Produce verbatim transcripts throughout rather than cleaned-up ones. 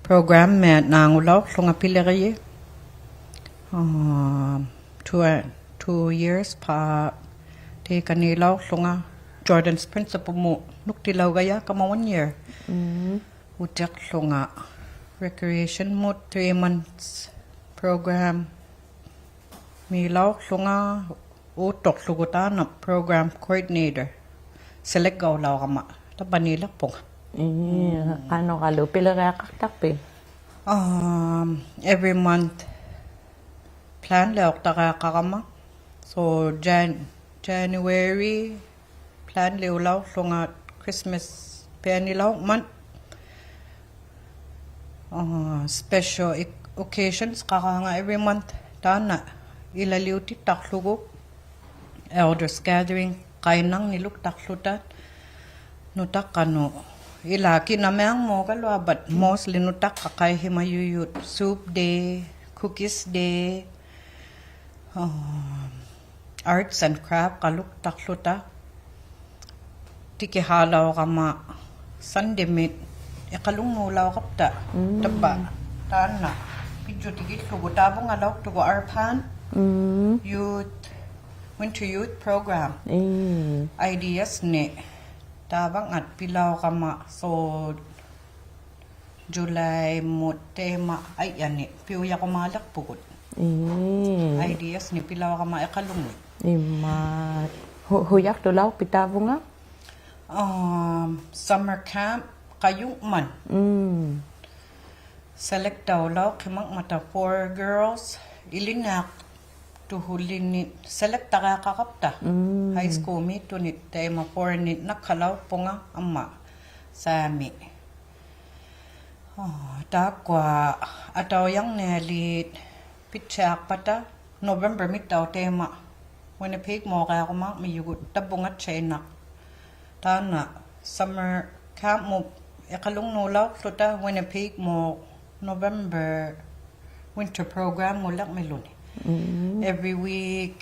Program-ᒥᑦ ᓈᖑᓚᐅᖅᖢᖓ ᐱᓕᕆᔨ. ᐋ, two, two years ᐹ ᑕᐃᑲᓃᓚᐅᖅᖢᖓ. Jordan's Principle-ᒧᑦ ᓄᒃᑎᓚᐅᒐᔭᒃᑲᒪ one year. ᐅᑎᖅᖢᖓ recreation-ᒧᑦ three months program-ᒦᓚᐅᖅᖢᖓ ᐆᑦᑐᖅᖢᒍ ᑖᓐᓇ program coordinator. Select-ᒐᐅᓚᐅᕋᒪ ᑕᕝᕙᓃᓕᖅᐳᖓ. ᐄ, ᖃᓄᕌᓗ ᐱᓕᕆᐊᖃᖅᑕᖅᐱᑦ? Um, every month plan-ᓕᐅᖅᑕᕆᐊᖃᕋᒪ. So Jan-, January plan-ᓕᐅᓚᐅᖅᖢᖓ Christmas ᐱᐊᓂᓚᐅᕐᒪᑦ. Uh, special oc-, occasions-ᖃᕌᖓᑦ every month ᑖᓐᓇ ᐃᓚᓕᐅᑎᑦᑕᖅᖢᒍ elders gathering ᖃᐃᓐᓇᕐᓂᓗᒃᑕᖅᖢᑕ ᓄᑕᖅᑲᓄᑦ. ᐃᓛ ᑭᓇᒥᐊᕐᒨᒐᓗᐊᖅ, but mostly ᓄᑕᖅᑲᑦ ᖃᐃᓯᒪᔪᔪᑦ soup day, cookies day, um, arts and craft-ᖃᓗᒃᑕᖅᖢᑕ. ᑎᑭᓵᓚᐅᕋᒪ Sunday-ᒥᑦ ᐃᖃᓗᖕᓅᓚᐅᕋᑉᑕ. ᑕᕝᕙ ᑖᓐᓇ ᐱᔾᔪᑎᒋᓪᓗᒍ ᑖᕗᖓᓚᐅᖅᑐᒍ ᐊᕐᐹᓐ youth, winter youth program. I D S-ᓂ ᑖᕙᙵᑦ ᐱᓚᐅᕋᒪ, so July-ᒧᑦ ᑕᐃᒪ ᐊᔾᔭᓂ ᐱᐅᔭᕈᒫᓕᖅᐳᒍᑦ. ᐄ. I D S-ᓂ ᐱᓚᐅᕋᒪ ᐃᖃᓗᖕᓅᓗ. ᐃᒫᒃ. ᓱ-, ᓱᔭᖅᑐᓚᐅᖅᐱᑦ ᑖᕗᖓ? Um, summer camp-ᖃᔪᖕᒪᑦ. ᒻᒻ. Select-ᑕᐅᓚᐅᖅᓯᒪᖕᒪᑕ four girls, ᐃᓕᓐᓂᐊᖅᑐᓱᓕᓂ select-ᑕᕆᐊᖃᕋᑉᑕ. ᒻᒻ. High school-ᒦᑦᑐᓂ ᑕᐃᒪ four-ᓂ ᓇᒃᓴᓚᐅᖅᐳᖓ ᐊᒻᒪ ᓵᒥ. ᐋ, ᑖᒃᑯᐊ ᐊᑕᐅᔭᕐᓂᐊᓖᑦ ᐱᑦᓯᐊᖅᐸᑕ November-ᒥᑦᑕᐅᖅ ᑕᐃᒪ Winnipeg-ᒨᕆᐊᕈᒫᕐᒥᔪᒍᑦ ᑕᕝᕗᖓᑦᓴᐃᓐᓇᖅ. ᑖᓐᓇ summer camp-ᒧᑦ ᐃᖃᓗᖕᓅᓚᐅᖅᖢᑕ Winnipeg-ᒨᖅ November winter program-ᖑᓕᕐᒥᓗᓂ. ᒻᒻ. Every week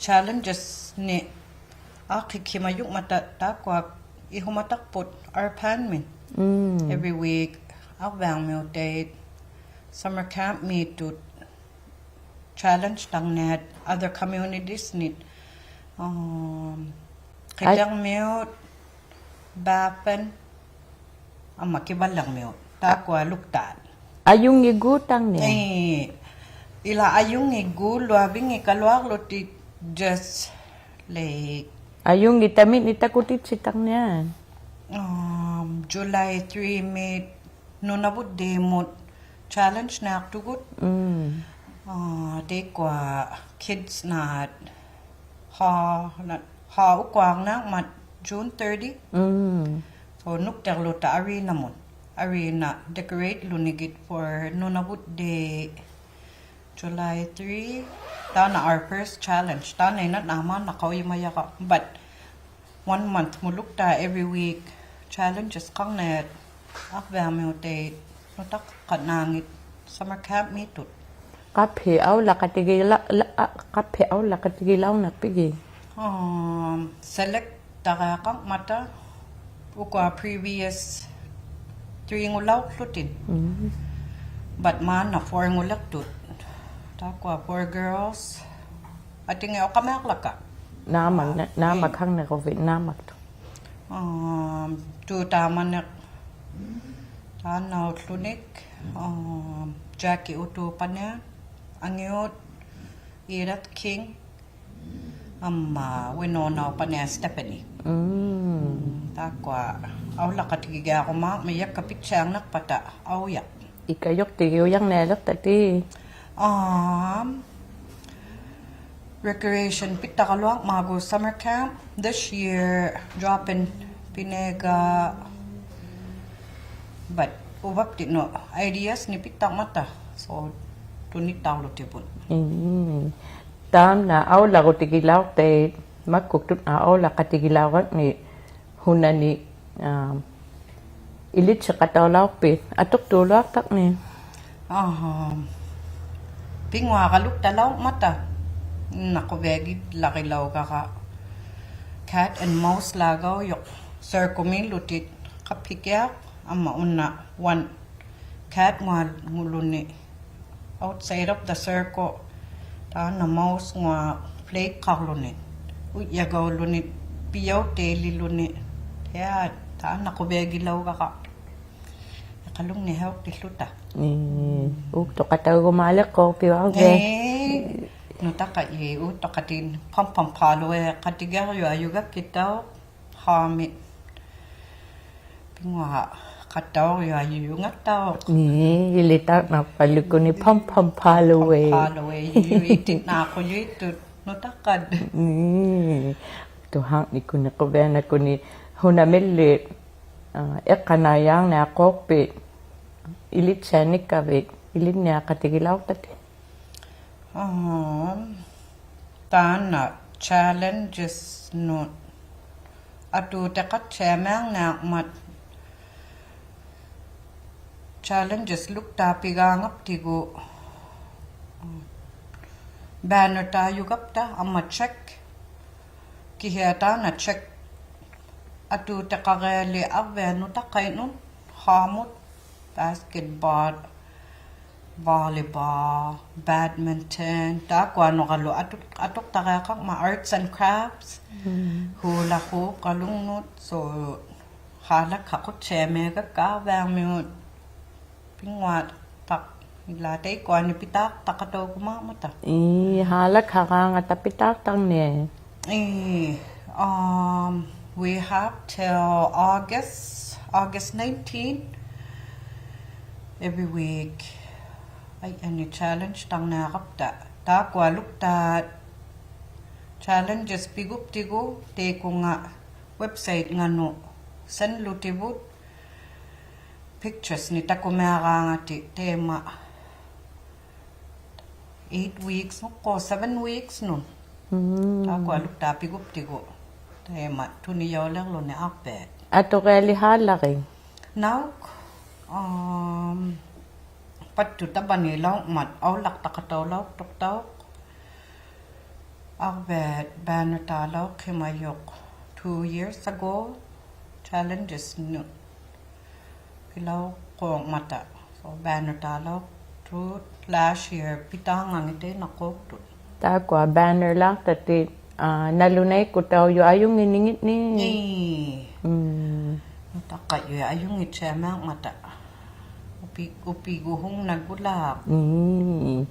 challenges-ᓂ ᐋᖅᑭᒃᓯᒪᔪᖕᒪᑕ ᑖᒃᑯᐊ ᐃᓱᒪᑕᖅᐳᑦ ᐊᕐᐹᓐᒥᒃ. ᒻᒻ. Every week ᐊᕐᕕᐊᕐᒥᐅᑕᐃᑦ summer camp-ᒦᑦᑐᑦ challenge-ᑕᕐᓂᐊᑦ other communities-ᓂᑦ. ᐊᒻ, ᐊᐃ- ᕿᑎᕐᒥᐅᑦ, Baffin, ᐊᒻᒪ ᑭᕙᓪᓕᕐᒥᐅᑦ. ᑖᒃᑯᐊᓗᒃᑖᑦ. ᐊᔪᙱᒎᖅᑕᕐᓂᐊᖅ? ᐄ, ᐃᓛ ᐊᔪᙱᒎᓗᐊᕕᙱᒃᑲᓗᐊᕐᓗᑎᒃ just like ᐊᔪᙱᑕᒥᓐᓂᒃ ᑕᑯᑎᑦᓯᑕᕐᓂᐊᖅ? Um, July three-ᒥᑦ ᓄᓇᕗᑦ Day-ᒧᑦ challenge-ᓂᐊᖅᑐᒍᑦ. ᒻᒻ. ᐋ, ᑕᐃᒃᑯᐊ kids-ᓈᑦ ᓴ-, ᓈᑦ ᓴᐅᒃᑯᐊᕐᓂᐊᕐᒪᑦ June thirty. ᒻᒻ. So ᓄᒃᑎᕐᓗᑕ arena-ᒧᑦ. Arena decorate-ᓗᓂᒋᑦ for ᓄᓇᕗᑦ Day, July three. ᑖᓐᓇ our first challenge. ᑖᓐᓇ ᐃᓇᓐᓇ ᒫᓐᓇ ᖃᐅᔨᒪᔭᕋ. But one month-ᒧᓗᒃᑖᑦ every week challenges-ᖃᕐᓂᐊᑦ ᐊᕐᕕᐊᕐᒥᐅᑕᐃᑦ ᓄᑕᖅᑲᓐᓈᖏᑦ summer camp-ᒦᑦᑐᑦ. ᖃᑉᓯ ᐊᐅᓚᖃᑎᒋᓚ-, ᓚ-, ᐊ, ᖃᑉᓯ ᐊᐅᓚᖃᑎᒋᓚᐅᕐᓂᖅᐱᒋᑦ? Um, select-ᑕᕆᐊᖃᕐᒪᑕ ᐅᑯᐊ previous three-ᖑᓚᐅᖅᖢᑎᒃ. ᒻᒻ. But ᒫᓐᓇ four-ᖑᓕᖅᑐᑦ. ᑖᒃᑯᐊ four girls. ᐊᑎᖏᑦ ᐅᖃᒻᒥᐊᕐᓚᒃᑲ? ᓈᒻᒪᖕ-, ᐄ. ᓈᒻᒪᖃᕐᓂᕈᕕᑦ, ᓈᒻᒪᒃᑐᖅ. Um, tuutaamaniq taanna ulluni, um, Jackie Utuupaniaq, angiut Edith King, amma Winona Uupaniaq Stephanie. Mm. Taakkua aulaqatigigarumaarmik, yakka pitsaarniqpata aujaq. Ikajuqtigiujarnialiqtati. Um, recreation pittaraluarmaagu summer camp. This year, drop-in piniga, but uvaptinut ideas-ni pittarmata, so tunittarlutivut. Mm. Taanna aularutigilauqtaiq, makkuktut aulaqatigilaurangni hunani, aa, ilitsiqataulauqpit atuqtuuluaqtaqni? Aha. Pinnguaqaluktalauqmata, naquviagilarilauqara cat and mouse-laagaujuq, circle-miillutit qaphikiaq, amma una one cat-nguanguluni outside of the circle, taanna mouse-nguaq play-qarluni, ujjagauluni, piautaililuni, ja, taanna quviagilauqara. Iqalungni hiuqtilluta. Ii, uuktuqataugumaaliqquuqpiuarga. Ii, nutaqai uuktuqatin pom-pom-paalui qatigiarjuajugakkitauq, haami. Pinnguaqataurjuajujugattauq. Ii, ilitauqnaqpalukuni pom-pom-paalui. Pom-pom-paalui, jujuitinnaaqqujuitut, nutaqat. Ii, tuhangnikuni quvianakuni hunamilli, aa, iqqanaijaarniaqquuqpit ilitsianikkavit ilinniaqatigilauqtati. Um, taanna challenges-nut atuutiqattiamiarniarmat, challenges-luktaat pigaangaptigu banner-taajugapta amma check. Kihiaq taanna check atuutiqariali arviat nutaqainnut, haamut, basketball, volleyball, badminton, taakkuanuralu atuq-, atuqtariaqarmat arts and crafts, mm, hula hoop qalungnut, so, haalakhaquttiamiagakka arviarmiut pinnguaqtaq, ilaa taikkuani pitaaqtaqataugumaarmata. Ii, haalakharaangata pitaaqtarni. Ii, um, we have till August, August nineteen, every week. Ai, anni challenge-tarniaqapta. Taakkualuktaat challenges piguptigu, taikunga website-nganut send-lutivut, pictures-ni takumiaraangati, taima eight weeks-nuqqu, seven weeks-nut. Mm. Taakkualuktaat piguptigu, taima tunijaulirluni arviat. Aturiali haalarik? Nauk, um, pattut tavvanilaurmat aulaqtaqataulauqtuqtauq. Arviat banner-taalauqhimajuq two years ago, challenges-nut pilauqquuqmata. So banner-taalauqtut last year pitaangangitainnaquuqtut. Taakkua banner-laaqtati, aa, nalunaikkutaujuq ajunngitningitni. Ii. Mm. Nutaqaijuit ajunngittiamiarmata. Upi-, upiguhungnaggulaaq. Mm.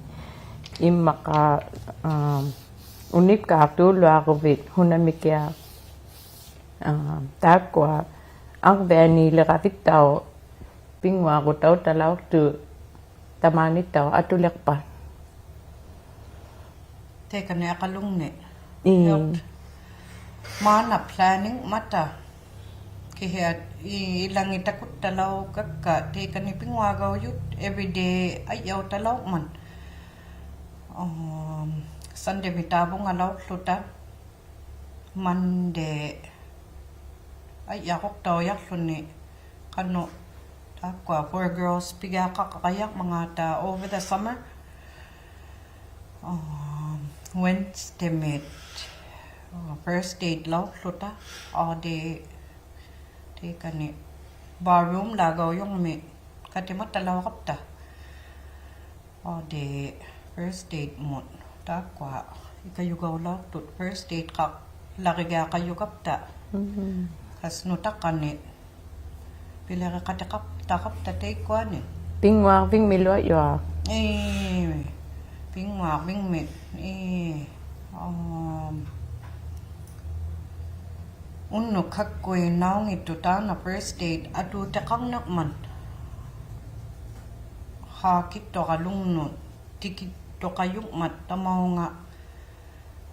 Immaqa, aa, unitkaaqtuuluaruvit hunamikiaq. Aa, taakkua arvianiiliravittauq pinnguarutautalauqtut tamaanittauq atuliqpat. Taikani Iqalungni. Ii. Maanna planning-mata. Kihiat i-, ilangit takuttalaugakka, taikani pinnguagaujut, everyday ajjautalaurmat. Um, Sunday-mitaavungalauqłuta. Monday, ajjaquqtaujarluni qanuq taakkua four girls pigiaqaqarajarmangaata over the summer. Um, Wednesday-mit, uh, first aid-lauqłuta, all day, taikani ballroom-laagaujurmi katimattalaurapta. Adi first aid-mut. Taakkua ikajugaulauqtut first aid-qaqlarigiaqajugapta. Mm. ᑕᔅ ᓄᑕᖅᑲᓂ ᐱᓕᕆᖃᑎᖃᖅᑕᖃᖅᑕ ᑕᐃᒃᑯᐊᓂ. ᐱᙳᐊᕐᕕᖕᒥᓗᐊᔪᐊᖅ. ᐄ, ᐱᙳᐊᕐᕕᖕᒥ. ᐄ, ᐊᒻ, ᐅᓐᓄᒃ ᖃᒃᑯᐃᓐᓇᐅᙱᑦᑐᖅ ᑖᓐᓇ first aid ᐊᑑᑎᖃᕐᓂᕐᒪᑦ. ᕼᐋᑭᑦᑐᖃᓗᖕᓄᑦ, ᑎᑭᑦᑐᖃᔪᖕᒪᑦ ᑕᒪᐅᖓ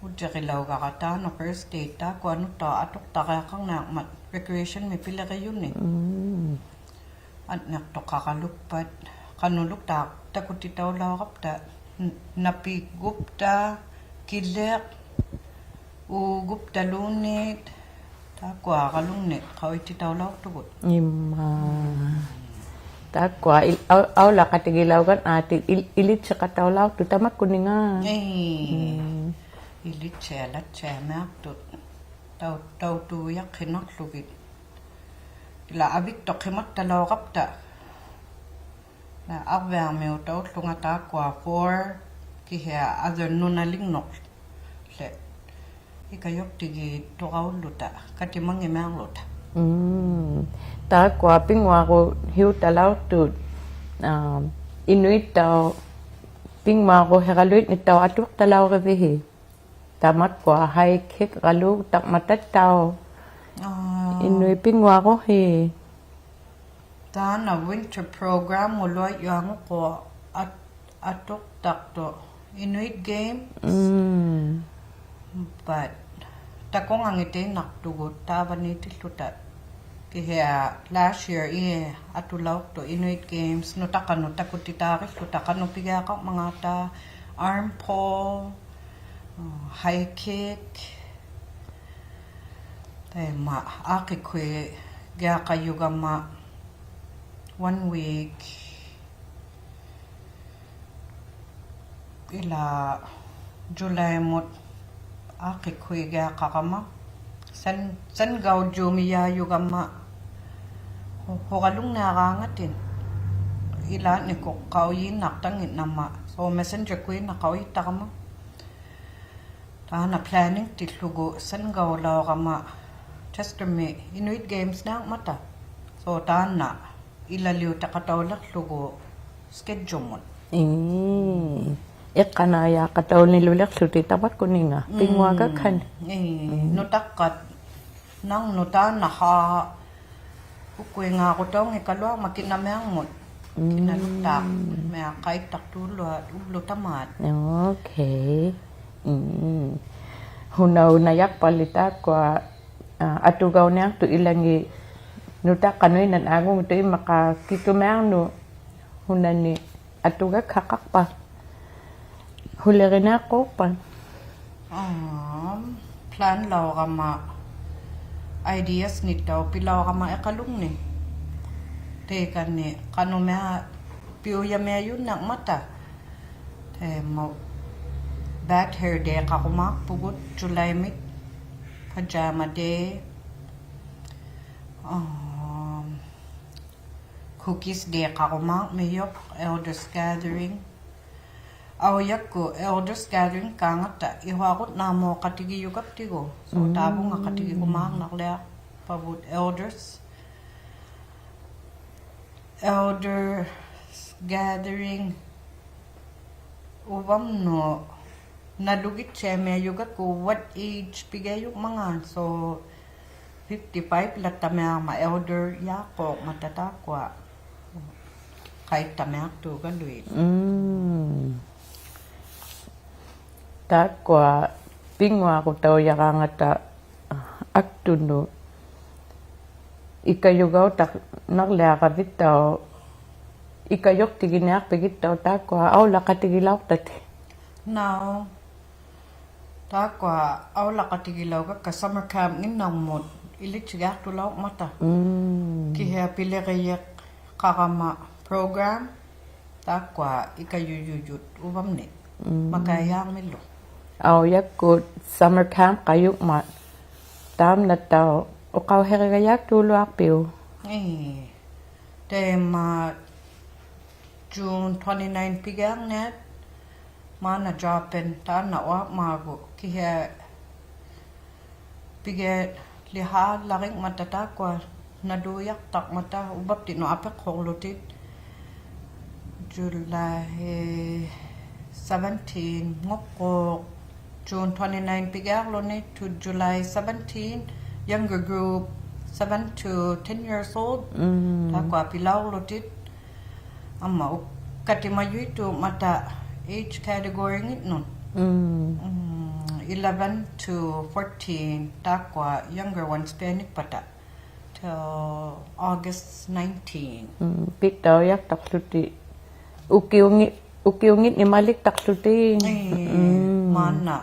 ᐅᑎᕆᓚᐅᒐᕋ ᑖᓐᓇ first aid ᑖᒃᑯᐊ ᓄᑕᐅᑉ ᐊᑐᖅᑕᕆᐊᖃᕐᓂᐊᕐᒪᑦ recreation-ᒥ ᐱᓕᕆᔪᓂ. ᒻᒻ. ᐊᓐᓂᖅᑐᖃᕋᓗᒃᐸᑦ, ᖃᓄᓗᒃᑖᖅ ᑕᑯᑎᑕᐅᓚᐅᕋᑉᑕ, ᓐ-, ᓇᐱᒍᑉᑕ, ᑭᓕᖅ, ᐆᒍᑉᑕᓘᓐᓃᑦ, ᑖᒃᑯᐊᕌᓗᖕᓂ ᖃᐅᔨᑎᑕᐅᓚᐅᖅᑐᒍᑦ. ᐃᒻᒪ. ᑖᒃᑯᐊ ᐃᓪ-, ᐊᐅ-, ᐊᐅᓚᖃᑎᒋᓚᐅᒐᓐ ᐋᑎᒃ ᐃᓪ-, ᐃᓕᑦᓯᖃᑕᐅᓚᐅᖅᑐᑦ ᑕᒪᒃᑯᓂᖓ. ᐄ. ᒻᒻ. ᐃᓕᑦᓯᐊᓚᑦᓯᐊᒥᐊᖅᑐᑦ. ᑕᐅ-, ᑕᐅᑐᔭᖅᓯᓐᓇᕐᓗᒋᑦ. ᐃᓛ ᐊᕕᒃᑐᖅᓯᒪᑦᑕᓚᐅᕋᑉᑕ. ᐃᓛ ᐊᕐᕕᐊᕐᒥᐅᑕᐅᓪᓗᖓ ᑖᒃᑯᐊ four, ᑭᓯᐊ other ᓄᓇᓕᖕᓄᖅ. ᓕ. ᐃᑲᔪᖅᑎᒌᑦᑐᕋᐅᓪᓗᑕ, ᑲᑎᒪᙱᒥᐊᕐᓗᑕ. ᒻᒻ. ᑖᒃᑯᐊ ᐱᙳᐊᕈᓯᐅᑕᓚᐅᖅᑐᑦ, ᐋ, ᐃᓄᐃᑦᑕᐅᖅ ᐱᙳᐊᕈᓯᕋᓗᐃᑦ ᓂᑦᑕᐅᖅ ᐊᑐᖅᑕᓚᐅᕆᕕᓯ. ᑕᒪᒃᑯᐊ high kick-ᖃᓗᒃᑕᕐᒪᑕᑦᑕᐅᖅ. ᐋ. ᐃᓄᐃᑦ ᐱᙳᐊᕈᓯ. ᑖᓐᓇ winter program-ᖑᓗᐊᔪᐊᖑᖅᑯᖅ ᐊᑦ-, ᐊᑐᖅᑕᖅᑐᖅ Inuit Games. ᒻᒻ. But ᑕᑯᖓᖏᑦ ᑕᐃᓐᓇᖅᑐᒍᑦ ᑖᕙᓃᑎᓪᓗᑕ. ᑭᓯᐊ last year-ᐃ ᐊᑐᓚᐅᖅᑐᖅ Inuit Games, ᓄᑕᖅᑲᓄᑦ ᑕᑯᑎᑖᕆᓪᓗᑕ ᖃᓄᖅ ᐱᒋᐊᖃᕐᒪᖔᑕ arm pull, high kick. ᑕᐃᒪ ᐋᖅᑭᒃᓱᐃᒋᐊᖃᔪᒐᒪ one week. ᐃᓛ July-ᒧᑦ ᐋᖅᑭᒃᓱᐃᒋᐊᖃᕋᒪ. ᓴᓐ-, ᓴᓐᒐᐅᔾᔫᒥᔮᔪᒐᒪ ᓱ-, ᓱᕋᓗᖕᓂᐊᕌᖓᑎᒃ. ᐃᓛᓐᓂᒃᑯᑦ ᖃᐅᔨᓐᓇᖅᑕᙱᓐᓇᒪ. So messenger-ᑯᐃᓐᓇᖅ ᖃᐅᔨᑦᑕᕋᒪ. ᑖᓐᓇ planning-ᑎᓪᓗᒍ ᓴᓐᒐᐅᓚᐅᕋᒪ Chester-ᒥ Inuit Games-ᓂᐊᕐᒪᑕ. So ᑖᓐᓇ ᐃᓚᓕᐅᑎᖃᑕᐅᓕᖅᖢᒍ schedule-ᒧᑦ. ᐄ, ᐃᖅᑲᓇᐃᔮᖃᑕᐅᓂᓗᓕᖅᖢᑎᒃ ᑕᕙᒃᑯᓂᖓ, ᒻᒻ. ᐱᙳᐊᒐᒃᓴᓂᒃ. ᐄ, ᒻᒻ. ᓄᑕᖅᑲᑦ ᓇᕐᓄᑦ ᑖᓐᓇ ᖃ ᐅᒃᑯᐃᖔᕈᑕᐅᙱᒃᑲᓗᐊᕐᒪᑦ ᑭᓇᒥᐊᕐᒧᑦ. ᒻᒻ. ᑭᓇᓗᒃᑖᕐᒥᐊᖃᐃᑦᑕᖅᑐᓗᐊᑦ ᐅᑉᓗᑕᒫᑦ. Okay. ᒻᒻ. ᓱᓇᐅᓇᔭᖅᐸᓪᓕ ᑖᒃᑯᐊ, ᐋ, ᐊᑐᒐᐅᓂᐊᖅᑐᖅ ᐃᓚᖏᑦ ᓄᑕᖅᑲᓄᐃᓐᓇᖅ ᐊᖑᖕᒥᒃ ᐃᒻᒪᖄ ᑭᒃᑯᒥᐊᕐᓄᑦ ᓱᓇᓂ ᐊᑐᒐᒃᓴᖃᖅᐸᑦ. ᓱᓕᕆᓂᐊᖅᑰᖅᐸᑦ. ᐋ, plan-ᓚᐅᕋᒪ ideas-ᓂᑦᑕᐅᖅ ᐱᓚᐅᕋᒪ ᐃᖃᓗᖕᓂ. ᑕᐃᑲᓂ ᖃᓄᒥᐊᖅ ᐱᐅᔭᒥᐊᔪᓐᓇᕐᒪᑕ. ᑕᐃᒪ bad hair day-ᖃᕈᒫᖅᐳᒍᑦ July-ᒥᑦ, pajama day. ᐋ, cookies day-ᖃᕈᒫᕐᒥᔪᖅ, elders gathering. ᐊᐅᔭᒃᑯᑦ elders gathering-ᖃᖓᑦᑕ ᐃᓱᐊᕈᓐᓇᒨᖃᑎᒋᔪᒐᑉᑎᒍ. So, ᒻᒻ. ᑖᕗᖓᖃᑎᒋᕈᒫᕐᓇᕐᓕᐊᖅᐸᕗᑦ elders. Elders gathering ᐅᕙᒻᓄᑦ ᓇᓗᒋᑦᓯᐊᒥᐊᔪᒐᒃᑯ what age ᐱᒋᐊᔪᖕᒪᖔᑦ. So, fifty-five-ᓚᑦᑕᒥᐊᕐᒪᑦ elder-ᔮᖅᑰᕐᒪᑕ ᑖᒃᑯᐊ ᖃᐃᑦᑕᒥᐊᖅᑑᒐᓗᐃᑦ. ᒻᒻ. ᑖᒃᑯᐊ ᐱᙳᐊᕈᑕᐅᔭᕌᖓᑕ ᐊᒃᑐᓄᑦ ᐃᑲᔪᒐᐅᑕᕐᓇᕐᓕᐊᕋᕕᑦᑕᐅᖅ, ᐃᑲᔪᖅᑎᒋᓂᐊᖅᐱᒋᑦᑕᐅᖅ ᑖᒃᑯᐊ ᐊᐅᓚᖃᑎᒋᓚᐅᖅᑕᑎᑦ. ᓇᐅ. ᑖᒃᑯᐊ ᐊᐅᓚᖃᑎᒋᓚᐅᒐᒃᑲ summer camp-ᖏᓐᓇᕐᒧᑦ ᐃᓕᑦᓯᒋᐊᖅᑐᓚᐅᕐᒪᑕ. ᒻᒻ. ᑭᓯᐊ ᐱᓕᕆᔨᖃᕋᒪ program ᑖᒃᑯᐊ ᐃᑲᔪᔪᔪᑦ ᐅᕙᒻᓂᒃ. ᒻᒻ. ᒪᑲᔭᕐᒥᓗ. ᐊᐅᔭᒃᑯᑦ summer camp-ᖃᔪᖕᒪᑦ ᑖᒻᓇᑦᑕᐅᖅ ᐅᖃᐅᓯᕆᒐᔭᖅᑑᓗᐊᖅᐱᐅᒃ? ᐄ. ᑕᐃᒪ June twenty-nine ᐱᒋᐊᕐᓂᐊᑦ ᒫᓐᓇ job-ᐃᓐ ᑖᓐᓇ ᐅᐊᕐᒪᒍ ᑭᓯᐊ ᐱᒋᐊ ᓕᓵᓚᕆᖕᒪᑕ ᑖᒃᑯᐊ ᓇᓗᔭᖅᑕᕐᒪᑕ ᐅᕙᑉᑎᓐᓄᑦ ᐊᐱᖅᓱᕐᓗᑎᑦ. July seventeen-ᖑᖅᑰᖅ June twenty-nine ᐱᒋᐊᕐᓗᓂ to July seventeen, younger group, seven to ten years old. ᒻᒻ. ᑖᒃᑯᐊ ᐱᓚᐅᕐᓗᑎᑦ. ᐊᒻᒪ ᐅᒃᑲᑎᒪᔪᐃᑦᑑᒻᒪᑕ age category-ᖏᓐᓄᑦ. ᒻᒻ. ᒻᒻ, eleven to fourteen, ᑖᒃᑯᐊ younger ones ᐱᐊᓂᒃᐸᑕ till August nineteen. ᒻᒻ, ᐱᑕᐅᔭᖅᑕᕐᓗᑎᑦ. ᐅᑭᐅᖏ-, ᐅᑭᐅᖏᓐᓂᒃ ᒪᓕᒃᑕᕐᓗᑎᑦ. ᐄ, ᒻᒻ. ᒫᓐᓇ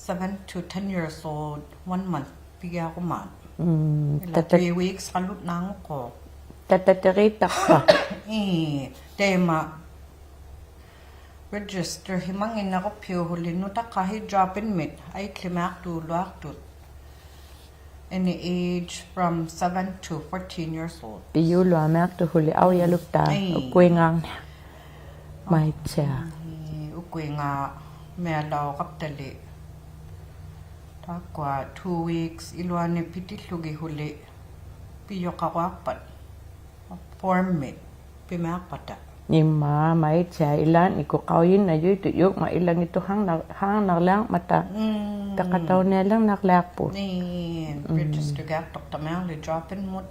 seven to ten years old, one month ᐱᒋᐊᕈᒫᑦ. ᒻᒻ, ᐃᓛ ᑕᑕ-, three weeks-ᖃᓗᓈᖑᖅᑰᖅ. ᑕᑕᑎᕆᑕᖅᐸ. ᐄ, ᑕᐃᒪ register-ᓯᒪᙱᓐᓇᕈᑉᓯᐅᒍᓕ ᓄᑕᖅᑲᓯ drop-in-ᒥᑦ ᐊᐃᒃᖠᒥᐊᖅᑑᓗᐊᖅᑐᑦ. Any age from seven to fourteen years old. ᐱᔪᓗᐊᒥᐊᖅᑐᒍᓕ ᐊᐅᔭᓗᒃᑖ. ᐄ. ᐅᒃᑯᐃᖔᕐᓂᐊᖅ. ᒪᐃᑦᓯᐊ. ᐄ, ᐅᒃᑯᐃᖔᕐᒥᐊᓚᐅᕋᑉᑕᓕ. ᑖᒃᑯᐊ two weeks ᐃᓗᐊᓂ ᐱᑎᓪᓗᒋᒍᓕ ᐱᔪᖃᕈᐊᖅᐸᑦ form-ᒥᑦ ᐱᒥᐊᖅᐸᑕ. ᐃᒫᒃ ᒪᐃᑦᓯᐊ ᐃᓛᓐᓂᒃᑯᑦ ᖃᐅᔨᓐᓇᔪᐃᑦᑐᔪᖕᒪᑦ ᐃᓚᖏᑦᑐᖃᕐᓇ-, ᖃᕐᓇᕐᓕᐊᕐᒪᑕ. ᒻᒻ. ᐱᖃᑕᐅᓂᐊᓕᕐᓇᕐᓕᐊᖅᐳᑦ. ᐄ, ᒻᒻ. Register-ᒋᐊᖅᑐᖅᑕᒥᐊᕐᓕ drop-in-ᒧᑦ.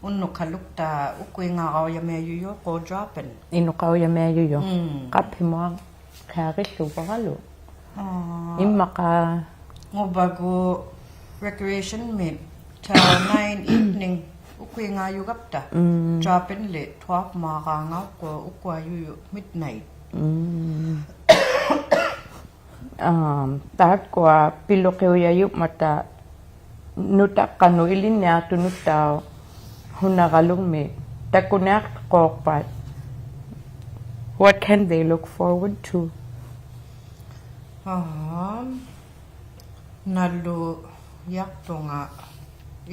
ᐅᓐᓄᒃᑲᓗᒃᑖ ᐅᒃᑯᐃᖔᕋᐅᔭᒥᐊᔪᔪᖅᑰᖅ drop-in. ᐃᓄᖃᐅᔭᒥᐊᔪᔪᖅ. ᒻᒻ. ᖃᑉᓯᒧᐊᖅ. ᖃᐃᕆᓪᓗᕙᕋᓗ. ᐋ. ᐃᒻᒪᖄ. ᖑᕙᒍᑦ recreation-ᒥᑦ till nine evening ᐅᒃᑯᐃᖔᔪᒐᑉᑕ. ᒻᒻ. Drop-in-ᓕ twelve-ᒧᐊᕌᖓᖅᑰᖅ ᐅᒃᑯᐊᔪᔪᖅ midnight. ᒻᒻ. ᐋ, ᑖᒃᑯᐊ ᐱᓗᕿᐅᔭᔪᖕᒪᑕ ᓄᑕᖅᑲᓄᑦ ᐃᓕᓐᓂᐊᖅᑐᓄᑦᑕᐅᖅ ᓱᓇᕋᓗᖕᒥᒃ ᑕᑯᓂᐊᖅᑰᖅᐸᑦ. What can they look forward to? ᐋ, ᓇᓗᔭᖅᑐᖓ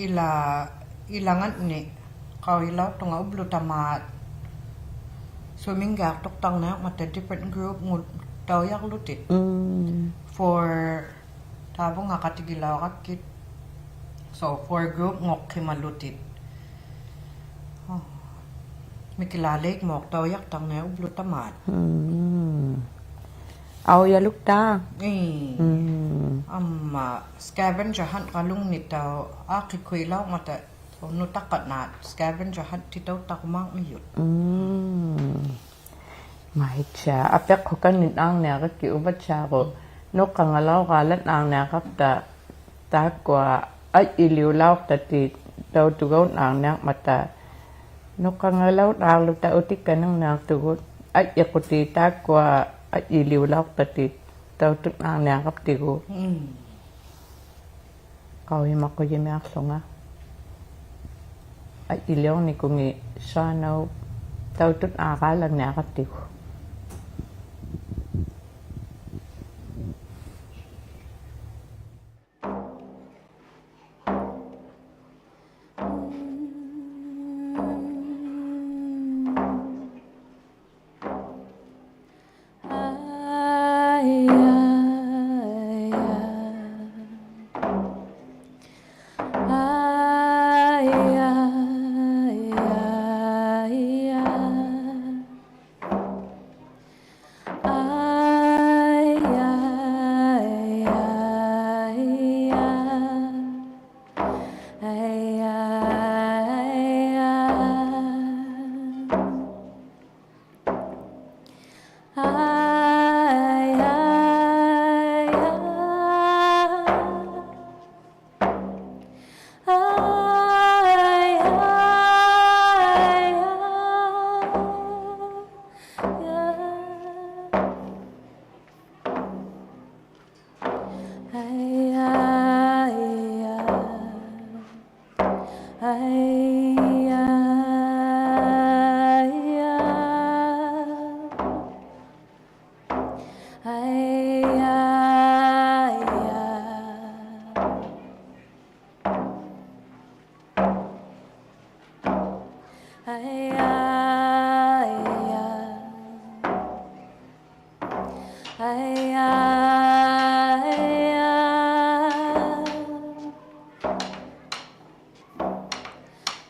ᐃᓚ-, ᐃᓚᖓᓐᓂᒃ ᖃᐅᔨᓚᐅᖅᑐᖓ ᐅᑉᓗᑕᒫᑦ swimming-ᒋᐊᖅᑐᖅᑕᕐᓂᐊᕐᒪᑕ different group-ᖑᑦᑕᐅᔭᕐᓗᑎᒃ. ᒻᒻ. For ᑕᕝᕗᖓ ᖃᑎᒋᓚᐅᕋᒃᑭᑦ. So, four group-ᖑᖅᓯᒪᓗᑎᒃ. ᐆ. ᒥᑭᓛᓕᖕᒧᑦᑕᐅᔭᖅᑕᕐᓂᐊᖅ ᐅᑉᓗᑕᒫᑦ. ᒻᒻ. ᐊᐅᔭᓗᒃᑖ. ᐄ. ᒻᒻ. ᐊᒻᒪ scavenger hunt-ᖃᓗᖕᓂᑦᑕᐅᖅ ᐋᖅᑭᒃᑯᐃᓚᐅᕐᒪᑕ ᓄᑕᖅᑲᓈᑦ scavenger hunt-ᑎᑕᐅᑦᑕᕈᒫᕐᒥᔪᑦ. ᒻᒻ. ᒪᐃᑦᓯᐊ, ᐊᐱᖅᓱᒃᑲᓐᓂᓐᓇᕐᓂᐊᕋᒃᑭᑦ ᐅᕙᑦᓯᐊᕈ, ᓄᖅᑲᖓᓚᐅᕌᓪᓚᓐᓇᕐᓂᐊᕋᑉᑕ, ᑖᒃᑯᐊ ᐊᔾᔨᓕᐅᓚᐅᖅᑕᑎᑦ ᑕᐅᑐᒐᐅᓐᓇᕐᓂᐊᕐᒪᑕ, ᓄᖅᑲᖓᓚᐅᕐᓚᓗᑕ ᐅᑎᒃᑲᓐᓂᕐᓂᐊᖅᑐᒍᑦ, ᐊᔾᔨᖁᑎᑦ ᑖᒃᑯᐊ ᐊᔾᔨᓕᐅᓚᐅᖅᑕᑎᑦ ᑕᐅᑐᓐᓇᕐᓂᐊᕋᑉᑎᒍ. ᒻᒻ. ᖃᐅᔨᒪᖁᔨᒥᐊᖅᖢᖓ. ᐊᔾᔨᓕᐅᕐᓂᑯᖏᑦ ᓵᓇᐅᑉ ᑕᐅᑐᓐᓇᕌᓪᓚᓐᓂᐊᕋᑉᑎᒍ.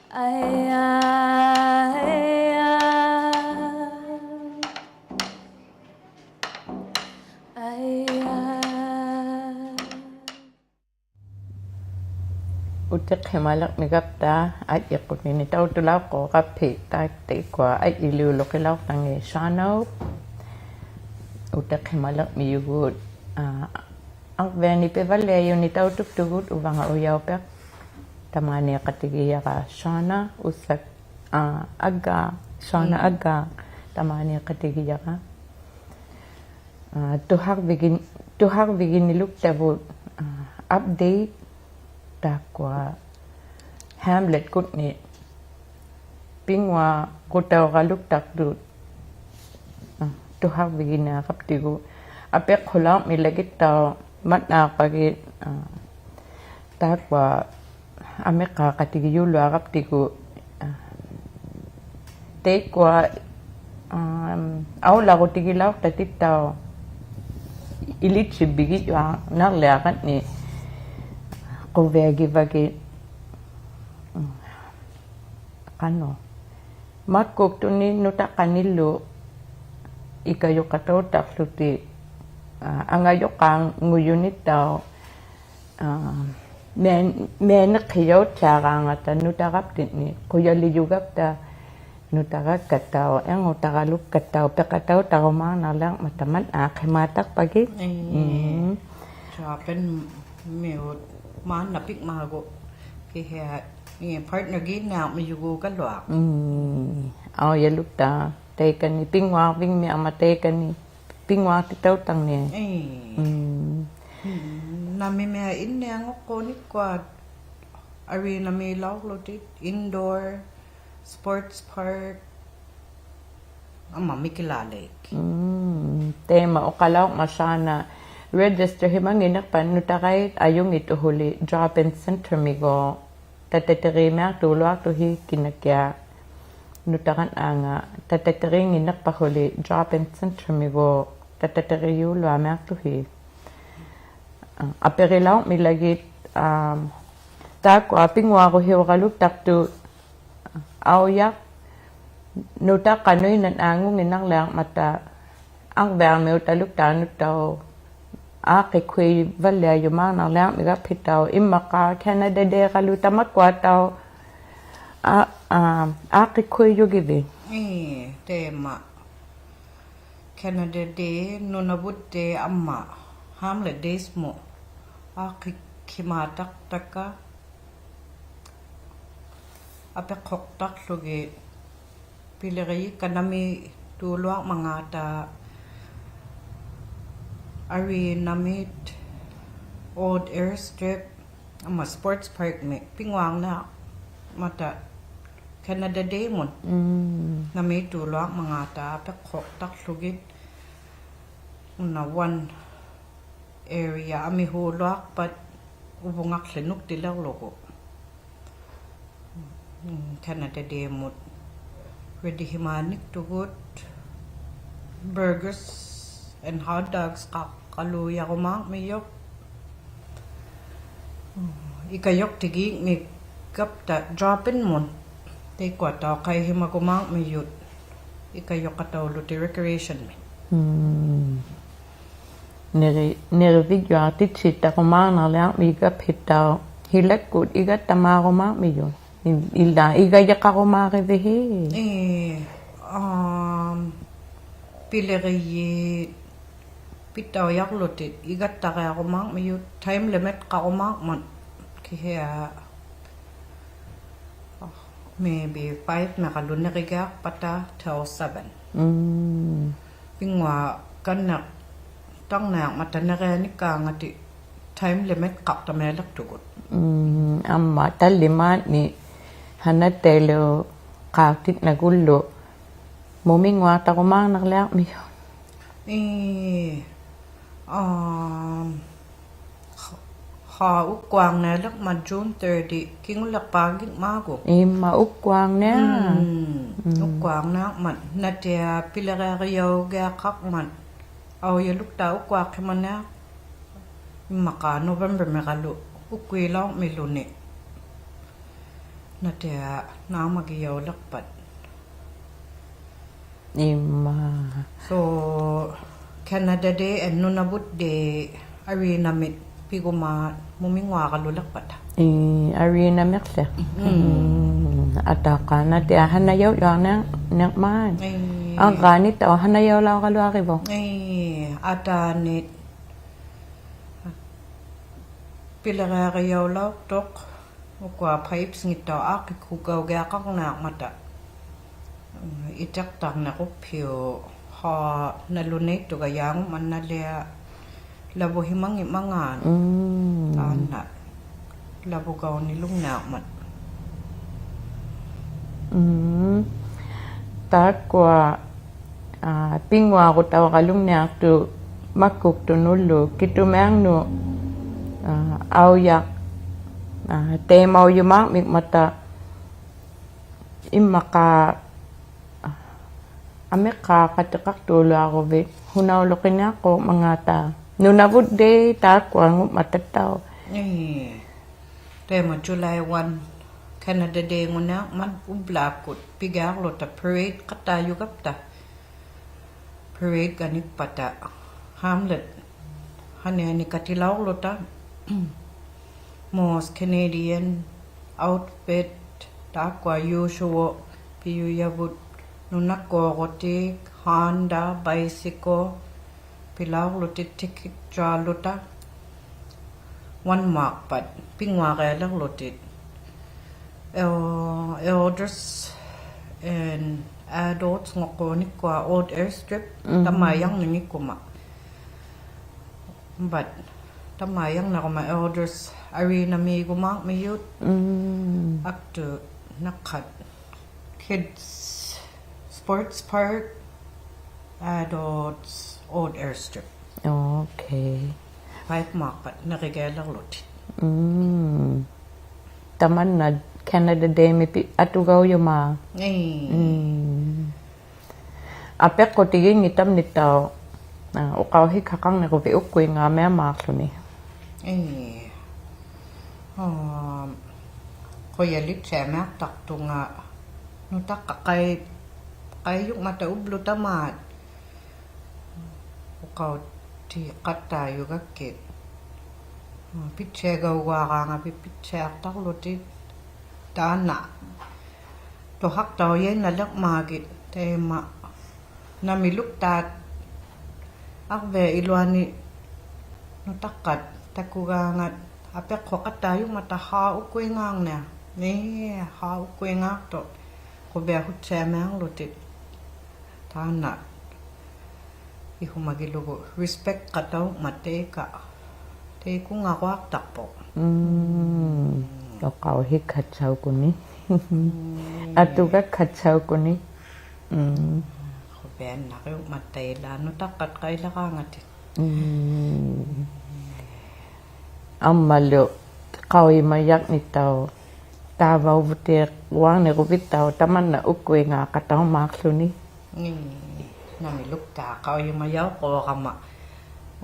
ᐊᐃ, ᐊᐃ, ᐊᐃ, ᐊᐃ, ᐊᐃ. ᐅᑎᖅᓯᒪᓕᕐᒥᒐᑉᑕ ᐊᔾᔨᖁᑎᓂᒃ ᑕᐅᑐᓚᐅᖅᑰᒐᑉᓯ ᑕᐃᒃᑯᐊ ᐊᔾᔨᓕᐅᓗᑭᓚᐅᖅᑕᖏᑦ ᓵᓇᐅᑉ. ᐅᑎᖅᓯᒪᓕᕐᒥᔪᒍᑦ, ᐋ, ᐊᕐᕕᐊᓂ ᐱᕙᓪᓕᐊᔪᓂᒃ ᑕᐅᑐᒃᑐᒍᑦ ᐅᕙᖓ ᐅᔭᐅᐱᖅ. ᑕᒫᓃᖃᑎᒋᔭᕋ ᓵᓇ ᐅᓴᒃ, ᐋ, ᐊᒡᒐᖅ, ᓵᓇ ᒻᒻ. ᐊᒡᒐᖅ ᑕᒫᓃᖃᑎᒋᔭᕋ. ᐋ, ᑐᓴᕐᕕᒋᓐ-, ᑐᓴᕐᕕᒋᓂᓗᒃᑕᕗᑦ, ᐋ, update ᑖᒃᑯᐊ Hamlet-ᑯᓐᓂ ᐱᙳᐊᕈᑕᐅᕋᓗᒃᑕᖅᑐᑦ, ᐋ, ᑐᓴᕐᕕᒋᓂᐊᕋᑉᑎᒍ. ᐊᐱᖅᓱᓚᐅᕐᒥᓚᒋᑦᑕᐅᖅ ᒪᑦᓈᖅᐸᒋᑦ, ᐋ, ᑖᒃᑯᐊ ᐊᒥᖅᑳᖃᑎᒋᔪᓗᐊᕋᑉᑎᒍ, ᐋ, ᑕᐃᒃᑯᐊ, ᐋ, ᐊᐅᓚᕈᑎᒋᓚᐅᖅᑕᑎᑦᑕᐅᖅ ᐃᓕᑦᓯᕝᕕᒋᔪᐊᕐᓇᕐᓕᐊᕋᓐᓂ ᖁᕕᐊᒋᕙᒋᑦ, ᖃᓄᖅ, ᒪᒃᑯᒃᑐᓂᒃ ᓄᑕᖅᑲᓂᓪᓗ ᐃᑲᔪᖃᑕᐅᑦᑕᖅᖢᑎᒃ, ᐋ, ᐊᖓᔪᖅᑳᖑᔪᓂᑦᑕᐅᖅ, ᐋ, ᒥᐊᓐ-, ᒥᐊᓂᖅᓯᔭᐅᑦᓯᐊᕌᖓᑕ ᓄᑕᕋᑉᑎᖕᓂ ᖁᔭᓕᔪᒐᑉᑕ ᓄᑕᕋᒃᑲᑦᑕᐅᖅ, ᐃᕐᖑᑕᕋᓗᒃᑲᑦᑕᐅᖅ, ᐱᖃᑕᐅᑕᕈᒫᕐᓇᕐᓕᐊᕐᒪᑕ ᒪᑦᓈᖅᓯᒪᑕᖅᐸᒋᑦ. ᐄ. ᒻᒻ. ᔮᐱᓐᒥᐅᑦ ᒫᓐᓇ ᐱᖕᒪᒍ ᑭᓯᐊ, ᐄ, partner-ᖏᓐᓂᐊᕐᒥᔪᒍᒐᓗᐊᖅ. ᒻᒻ. ᐊᐅᔭᓗᒃᑖᖅ ᑕᐃᑲᓂ ᐱᙳᐊᕐᕕᖕᒥᒃ ᐊᒻᒪ ᑕᐃᑲᓂ ᐱᙳᐊᖅᑎᑕᐅᑦᑕᕐᓂᒃ. ᐄ. ᒻᒻ. ᒻᒻ. ᓇᒥᒥᐊᖅ ᐃᓐᓂᐊᖑᖅᑰᓂᒃᑯᐊ arena-ᒦᓚᐅᕐᓗᑎᒃ, indoor sports park, ᐊᒻᒪ ᒥᑭᓛᓖᒃ. ᒻᒻ, ᑕᐃᒪ ᐅᖃᓚᐅᕐᒪᑦ ᓵᓇ, register-ᓯᒪᙱᓐᓂᖅᐸᑦ ᓄᑕᕋᐃᑦ ᐊᔪᙱᑦᑐᖅᓱᓕ drop-in center-ᒥᒎᖅ, ᑕᑕᑎᕇᒥᐊᖅᑑᓗᐊᖅᑐᓯ ᑭᓇᑭᐊᖅ ᓄᑕᕋᓐᓈᖓ, ᑕᑕᑎᕇᙱᓐᓂᖅᐸᖅᓱᓕ drop-in center-ᒥᒎᖅ, ᑕᑕᑎᕆᔫᓗᐊᒥᐊᖅᑐᓯ. ᐊᐱᕆᓚᐅᕐᒥᓚᒋᑦ, ᐋ, ᑖᒃᑯᐊ ᐱᙳᐊᕈᓯᐅᕋᓗᒃᑕᖅᑐᑦ ᐊᐅᔭᖅ ᓄᑕᖅᑲᓄᐃᓐᓇᖅ ᐊᖑᙱᓐᓇᕐᓕᐊᕐᒪᑕ ᐊᕐᕕᐊᕐᒥᐅᑕᓗᒃᑖᓄᑦᑕᐅᖅ ᐋᖅᑭᒃᓱᐃᕙᓪᓕᐊᔪᒫᕐᓇᕐᓕᐊᕐᒥᒐᑉᓯᑕᐅᖅ ᐃᒻᒪᖄ Canada Day-ᕌᓗᒃ ᑕᒪᒃᑯᐊᑦᑕᐅᖅ, ᐋ, ᐋ, ᐋᖅᑭᒃᓱᐃᔪᒋᕕᑦ. ᐄ, ᑕᐃᒪ. Canada Day, Nunavut Day, ᐊᒻᒪ Hamlet Days-ᒧᑦ ᐋᖅᑭᒃᓯᒫᑕᖅᑕᒃᑲ ᐊᐱᖅᓱᖅᑕᖅᖢᒋᑦ ᐱᓕᕆᔨᒃᑲ ᓇᒦᑦᑑᓗᐊᕐᒪᖔᑕ arena-ᒥᑦ, old airstrip, ᐊᒻᒪ sports park-ᒥ ᐱᙳᐊᕐᓂᐊᕐᒪᑕ Canada Day-ᒧᑦ. ᒻᒻ. ᓇᒦᑦᑑᓗᐊᕐᒪᖔᑕ ᐊᐱᖅᓱᖅᑕᖅᖢᒋᑦ. ᐅᓇ one area ᐊᒥᓲᓗᐊᖅᐸᑦ ᐅᕗᖓᖅᖠᓄᒃᑎᓕᕐᓗᒍ. ᒻᒻ, Canada Day-ᒧᑦ ready-ᓯᒫᓂᒃᑐᒍᑦ, burgers and hot dogs-ᖃᖅᑲᓗᔭᕈᒫᕐᒥᔪᖅ. ᒻᒻ, ᐃᑲᔪᖅᑎᒌᖕᒥᒐᑉᑕ drop-in-ᒧᑦ ᑕᐃᒃᑯᐊᑦᑕᐅᖅ ᖃᐃᓯᒪᒍᒫᕐᒥᔪᑦ ᐃᑲᔪᖃᑕᐅᓗᑎᒃ recreation-ᒥ. ᒻᒻ. ᓂᕆ-, ᓂᕆᕕᒡᔪᐊᖅᑎᑦᓯᑦᑕᕈᒫᕐᓇᕐᓕᐊᕐᒥᒐᑉᓯᑦᑕᐅᖅ ᓯᓚᒃᑯᑦ ᐃᒐᑦᑕᒫᕈᒫᕐᒥᔪᑦ. ᐃᓐ-, ᐃᓛ ᐃᒐᔨᖃᕈᒫᕆᕕᓯ. ᐄ, ᐊᒻ, ᐱᓕᕆᔩᑦ ᐱᑕᐅᔭᕐᓗᑎᒃ ᐃᒐᑦᑕᕆᐊᕈᒫᕐᒥᔪᑦ, time limit-ᖃᕈᒫᕐᒪᑦ ᑭᓯᐊ maybe five-ᒥᕋᓗ ᓂᕆᒋᐊᖅᐸᑕ till seven. ᒻᒻ. ᐱᙳᐊᒃᑲᓐᓂᖅᑕᕐᓂᐊᕐᒪᑕ ᓂᕆᐊᓂᒃᑳᖓᑎᒃ time limit-ᖃᖅᑕᒥᐊᓕᖅᑐᒍᑦ. ᒻᒻ, ᐊᒻᒪ ᑕᓪᓕᒫᓐᓂ ᓴᓇᑦᑕᐃᓕᐅᖅᑳᖅᑎᓐᓇᒍᓗ ᒧᒥᙳᐊᖅᑕᕈᒫᕐᓇᕐᓕᐊᕐᒥᔪᑦ. ᐄ, ᐊᒻ, ᖃ-, ᐅᒃᑯᐊᕐᓂᐊᓕᕐᒪᑦ June thirty, ᑭᖑᓪᓕᖅᐹᖏᖕᒪᒍ. ᐃᒻᒪ ᐅᒃᑯᐊᕐᓂᐊᖅ. ᒻᒻ, ᒻᒻ. ᐅᒃᑯᐊᕐᓂᐊᕐᒪᑦ, ᓇᑎᐊ ᐱᓕᕆᐊᕆᔭᐅᒋᐊᖃᕐᒪᑦ ᐊᐅᔭᓗᒃᑖᖅ ᐅᒃᑯᐊᖅᓯᒪᓂᐊᖅ ᐃᒻᒪᖄ November-ᒥᕋᓗ ᐅᒃᑯᐃᓚᐅᕐᒥᓗᓂ. ᓇᑎᐊ ᓈᒻᒪᒋᔭᐅᓕᖅᐸᑦ. ᐃᒫ. So, Canada Day and Nunavut Day ᐊᕆᓇᒥᒃ ᐱᒍᒪ ᒧᒥᙳᐊᕋᓗᓕᖅᐸᑕ. ᐄ, ᐊᕆᓇᒥᖅᓕ. ᒻᒻ. ᒻᒻ, ᐊᑖᒃᑲ ᓇᑎᐊ ᓴᓇᔭᐅᔪᐊᕐᓂᕐ-, ᓂᕐᒪᑦ. ᐄ. ᐊᕐᕌᓂᑦᑕᐅᖅ ᓴᓇᔭᐅᓚᐅᕋᓗᐊᕆᕗᖅ. ᐄ, ᐊᑖᓂᑦ ᐱᓕᕆᐊᕆᔭᐅᓚᐅᖅᑐᖅ. ᐅᑯᐊ pipes-ᖏᑦᑕᐅᖅ ᐋᖅᑭᒃᑯᒐᐅᒋᐊᖃᕐᓂᐊᕐᒪᑕ. ᐃᑎᖅᑕᕐᓂᕈᑉᓯᐅᒃ, ᕼᐋ, ᓇᓗᓇᐃᑦᑐᒐᔭᖑᒻᒪᓐᓇᓕᐊ ᓚᕗᓯᒪᙱᒻᒪᖔᓐ. ᒻᒻ. ᑖᓐᓇ ᓚᕗᒐᐅᓂᓗᖕᓂᐊᕐᒪᑦ. ᒻᒻ. ᑖᒃᑯᐊ ᐋ, ᐱᙳᐊᕈᑕᐅᕋᓗᖕᓂᐊᖅᑐᖅ ᒪᒃᑯᒃᑐᓄᓪᓗ ᑭᑐᒥᐊᕐᓄᑦ, ᐋ, ᐊᐅᔭᖅ, ᐋ, ᑕᐃᒪᐅᔪᒫᕐᒥᖕᒪᑕ ᐃᒻᒪᖄ ᐊᒥᖅᑳᖃᑎᖃᖅᑑᓗᐊᕈᕕᑦ ᓱᓇᐅᓗᕿᓂᐊᖅᑰᖕᒪᖔᑕ. Nunavut Day ᑖᒃᑯᐊᖑᒻᒪᑕᑦᑕᐅᖅ. ᐄ. ᑕᐃᒪ July one, Canada Day-ᖑᓂᐊᕐᒪᑦ ᐅᑉᓛᒃᑯᑦ ᐱᒋᐊᕐᓗᑕ parade-ᖃᑦᑕᔪᒐᑉᑕ. Parade-ᒐᓂᒃᐸᑕ Hamlet ᓴᓂᐊᓂᖃᑎᓚᐅᕐᓗᑕ. Most Canadian outfit, ᑖᒃᑯᐊ usual ᐱᔪᔭᕗᑦ, ᓄᓇᒃᑰᕈᑎᒃ, Honda, bicycle, ᐱᓚᐅᕐᓗᑎᒃ ticket-ᔪᐊᕐᓗᑕ. One-ᒧᐊᖅᐸᑦ ᐱᙳᐊᕆᐊᓕᕐᓗᑎᒃ. El-, elders and adults-ᖑᖅᑰᓂᒃᑯᐊ Old Airstrip, ᒻᒻ. ᑕᒪᐃᔭᕐᓂᖏᒃᑯᒪ. But ᑕᒪᐃᔭᕐᓂᕈᒪ elders ᐊᕆᓇᒦᒍᒫᕐᒥᔪᑦ. ᒻᒻ. Up to ᓇᖅᑲᑦ kids sports park, adults Old Airstrip. Okay. Five-ᒧᐊᖅᐸᑦ ᓂᕆᒋᐊᓕᕐᓗᑎᒃ. ᒻᒻ. ᑕᒪᓐᓇ Canada Day-ᒥ ᐱ-, ᐊᑐᒐᐅᔪᒪᖅ. ᐄ. ᒻᒻ. ᐊᐱᖅᑯᑎᒋᙱᑕᒻᓂᑦᑕᐅᖅ, ᐋ, ᐅᖃᐅᓯᒃᓴᖃᕐᓂᕈᕕᑦ ᐅᒃᑯᐃᖔᒥᐊᒻᒫᕐᓗᓂ. ᐄ. ᐋ, ᖁᔭᓕᑦᓯᐊᒥᐊᖅᑕᖅᑐᖓ ᓄᑕᖅᑲᑦ ᖃᐃ-, ᖃᐃᔪᖕᒪᑕ ᐅᑉᓗᑕᒫᑦ. ᐅᖃᐅᑎᖃᑦᑕᔪᒐᒃᑭᑦ. ᐋ, ᐱᑦᓯᐊᒐᐅᒍᐊᕌᖓᕕᑦ ᐱᑦᓯᐊᖅᑕᕐᓗᑎᒃ. ᑖᓐᓇ ᑐᓴᖅᑕᐅᔭᐃᓐᓇᓕᕐᒪᒋᑦ ᑕᐃᒪ ᓇᒥᓗᒃᑖᑦ ᐊᕐᕕᐊ ᐃᓗᐊᓂ ᓄᑕᖅᑲᑦ ᑕᑯᒑᖓᑦ ᐊᐱᖅᑯᖃᑦᑕᔪᖕᒪᑕ ᕼᐋ ᐅᒃᑯᐃᖔᕐᓂᐊᖅ. ᓂ ᕼᐋ ᐅᒃᑯᐃᖔᖅᑐᖅ ᖁᕕᐊᓱᑦᓯᐊᒥᐊᕐᓗᑎᒃ. ᑖᓐᓇ ᐃᓱᒪᒋᓗᒍ respect-ᖃᑕᐅᖕᒪᑦ ᑕᐃᑲ. ᑕᐃᑯᖓᕈᐊᖅᑕᖅᐳᖅ. ᒻᒻ. ᐅᖃᐅᓯᒃᓴᐅᒃᑯᓂ. ᒻᒻ. ᐊᑐᒐᒃᓴᐅᒃᑯᓂ. ᒻᒻ. ᖁᕕᐊᓇᕆᐅᖕᒪᑦ ᑕᐃᓛᒃ ᓄᑕᖅᑲᑦ ᖃᐃᓕᕌᖓᑎᒃ. ᒻᒻ. ᐊᒻᒪᓗ ᖃᐅᔨᒪᔭᕐᓂᑦᑕᐅᖅ ᑖᕙᐅᕗᑏᕈᐊᕐᓂᕈᕕᑦᑕᐅᖅ ᑕᒪᓐᓇ ᐅᒃᑯᐃᖔᖃᑕᐅᒻᒫᕐᓗᓂ. ᓂ, ᓇᒥᓗᒃᑖᑦ ᖃᐅᔨᒪᔭᐅᖅᑰᕋᒪ.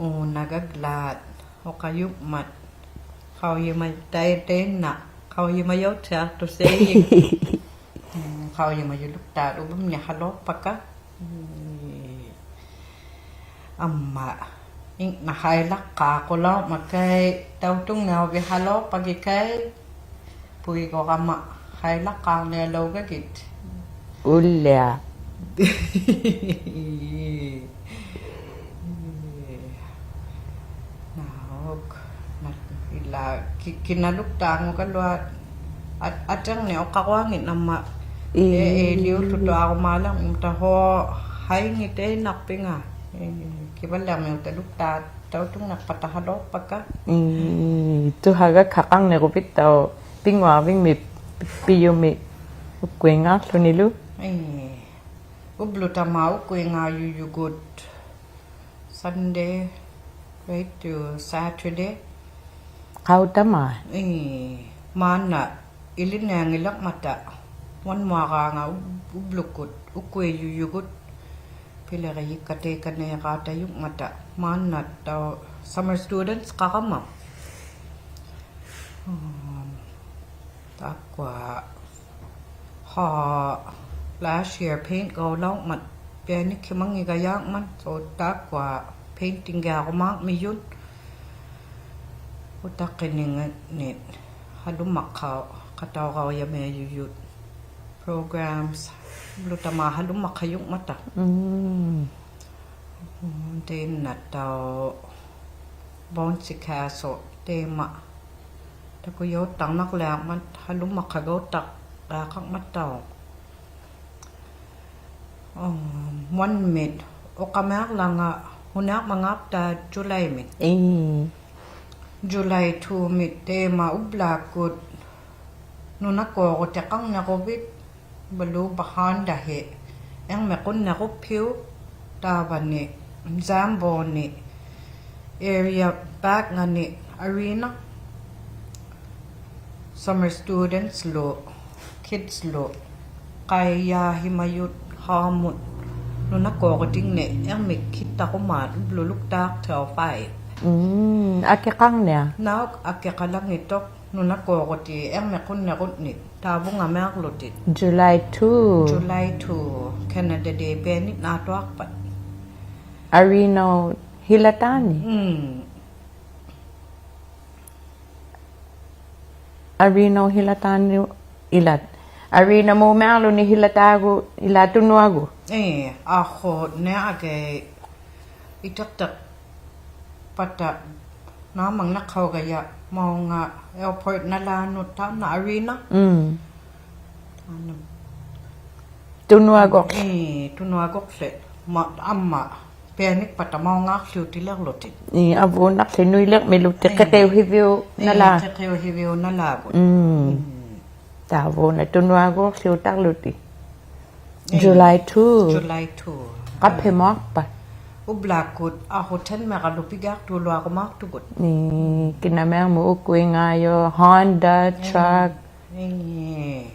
ᐆᓇᒐᒡᓛᑦ ᐅᖃᔪᖕᒪᑦ. ᖃᐅᔨᒪ-, ᑕᐃ-, ᑕᐃᓐᓇ ᖃᐅᔨᒪᔭᐅᑦᓯᐊᖅᑐᖅ ᓴᐃ. ᒻᒻ, ᖃᐅᔨᒪᔪᓗᒃᑖᑦ ᐅᕙᒻᓂ ᖃᓚᐅᖅᐸᑲ. ᒻᒻ. ᐊᒻᒪ ᐃᖕᓇ ᖃᐃᓚᖅᑳᖁᓚᐅᕐᒪᖃᐃ, ᑕᐅᑐᖕᓂᐊᕐᕕᑦ ᖃᓚᐅᖅᐸᒋᑲᐃ, ᐳᐃᒍᕋᒪ ᖃᐃᓚᖅᑳᕐᓂᐊᓚᐅᒐᒋᑦ. ᐅᓪᓕᐊ. ᓇᐅᒃ, ᓇ-, ᐃᓛ ᑭ-, ᑭᓇᓗᒃᑖᖑᒐᓗᐊᑦ ᐊᑦ-, ᐊᑎᕐᓂᖅ ᐅᖃᕈᐊᖏᓐᓇᒪ. ᐄ. ᐄ, ᐃᓕᐅᓱᑐᐊᕈᒫᓕᕐᒧᑦᑕ ᕼᐆ, ᖃᐃᙱᑕᐃᓐᓇᖅᐱᖓ. ᐄ, ᑭᕙᓪᓕᐊᕐᒥᐅᑕᓗᒃᑖᑦ ᑕᐅᑐᖕᓂᖅᐸᑕ ᖃᓚᐅᖅᐸᑲ. ᐄ, ᑐᓴᒐᒃᓴᖃᕐᓂᕈᕕᑦᑕᐅᖅ ᐱᙳᐊᕐᕕᖕᒥ ᐱᔪᒥ ᐅᒃᑯᐃᖔᕐᓗᓂᓗ. ᐄ, ᐅᑉᓗᑕᒫᑦ ᐅᒃᑯᐃᖔᔪᔪᒍᑦ. Sunday right to Saturday. ᖃᐅᑕᒫᑦ. ᐄ, ᒫᓐᓇ ᐃᓕᓐᓂᐊᙱᓚᕐᒪᑕ. ᐅᓐᒧᐊᕌᖓᑦ ᐅᑉ-, ᐅᑉᓗᒃᑯᑦ, ᐅᒃᑯᐃᔪᔪᒍᑦ. ᐱᓕᕆᔨᒃᑲ ᑕᐃᑲᓃᕌᑕᔪᖕᒪᑕ. ᒫᓐᓇᑦᑕᐅᖅ summer students-ᖃᕋᒪ. ᐊᒻ, ᑖᒃᑯᐊ Aa, last year paint-gauqlaurmat pianikimangigajaarmat, so taakkua painting-giarumaarmijut utaqqiningannit halumaqqa-, qatauqaujamiajujut programs-lutamaat halumaqqajungmata. Mm. Tainnattauq bouncy castle taima takujuuttarnarliarmat halumaqqaguuttaraqarmattauq. Um, one-mit uqamiarlanga huniarmangaaqta July-mit. Ii. July two-mit taima ublaakkut nunakuurutiqarniruvit Baluba Honda-hi irmiqunniruqpiuk taavani Zamboni area back-ngani arena. Summer students-lu, kids-lu, qaijaahimajut, haamut, nunakuurutingni irmikkittarumaat ubluluktaaq till five. Mm, akiqarnia? Nauk akiqalangituq nunakuuruti irmiqunnirutni taavungamiarlutit. July two. July two, Canada Day pianitnaatuaqpat. Arena-u hilataani? Mm. Arena-u hilataani ilat. Arena-mumiarluni hilataagu ila tunuagu. Ii, aqu niaqi itiqtiqpata naamannaqaugaja maunga airport nalaanut taanna arena. Mm. Taanna. Tunuaguq. Ii, tunuaguqli. Ma-, amma pianikpata maungaaqhiutilirlutit. Ii, avuunaqli nuilirmilutit. Ii. Qiqiuhiviunalaa. Ii, qiqiuhiviunalaavut. Mm. Mm. Taavuna tunuaguuqhiutarlutit. Ii. July two. July two. Qaphimuaqpat? Ublaakkut aqu ten-miralu pigiaqtuuluarumaaqtugut. Ii, kinamiarmut ukuingaajuq, Honda, ii, truck. Ii.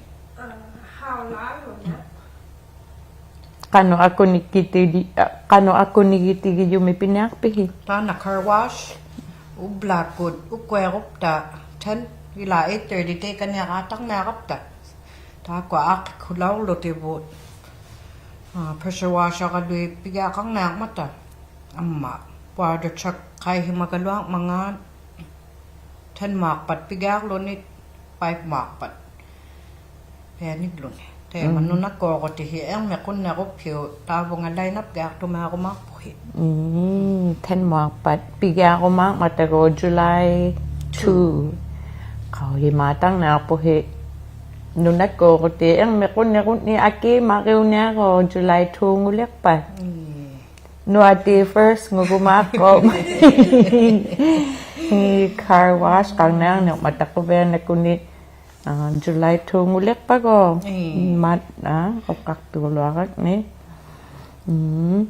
Qanuq akuni kiti-, qanuq akuni kitigijumi piniaqpihi? Taanna car wash, ublaakkut ukuirupta ten, ilaa eight thirty taikaniaqaaqtarniarapta. Taakkua aaqqikulaurlutivut, aa, pressure washer-galuit pigiaqarniarmata. Amma water truck qaihimagaluarmangaat, ten-muaqpat pigiaqłunit, five-muaqpat pianiqłuni. Taima, mm, nunakuurutihi irmiqunniruphiuk taavunga line-up-giaqtumiarumaaqpuhi. Mm, ten-muaqpat pigiarumaarmatagu July two. Two. Qaujimaaqtarniaqpuhi nunakuuruti irmiqunnirutni akiimariuniaruq July two-nguliqpat. Mm. Nuati first-ngugumaaqquuq. Ii, car wash-qarniarniqmata quvianakunit, aa, July two-nguliqpagu. Ii. Mat, aa, uqaqtuuluaraqni. Mm.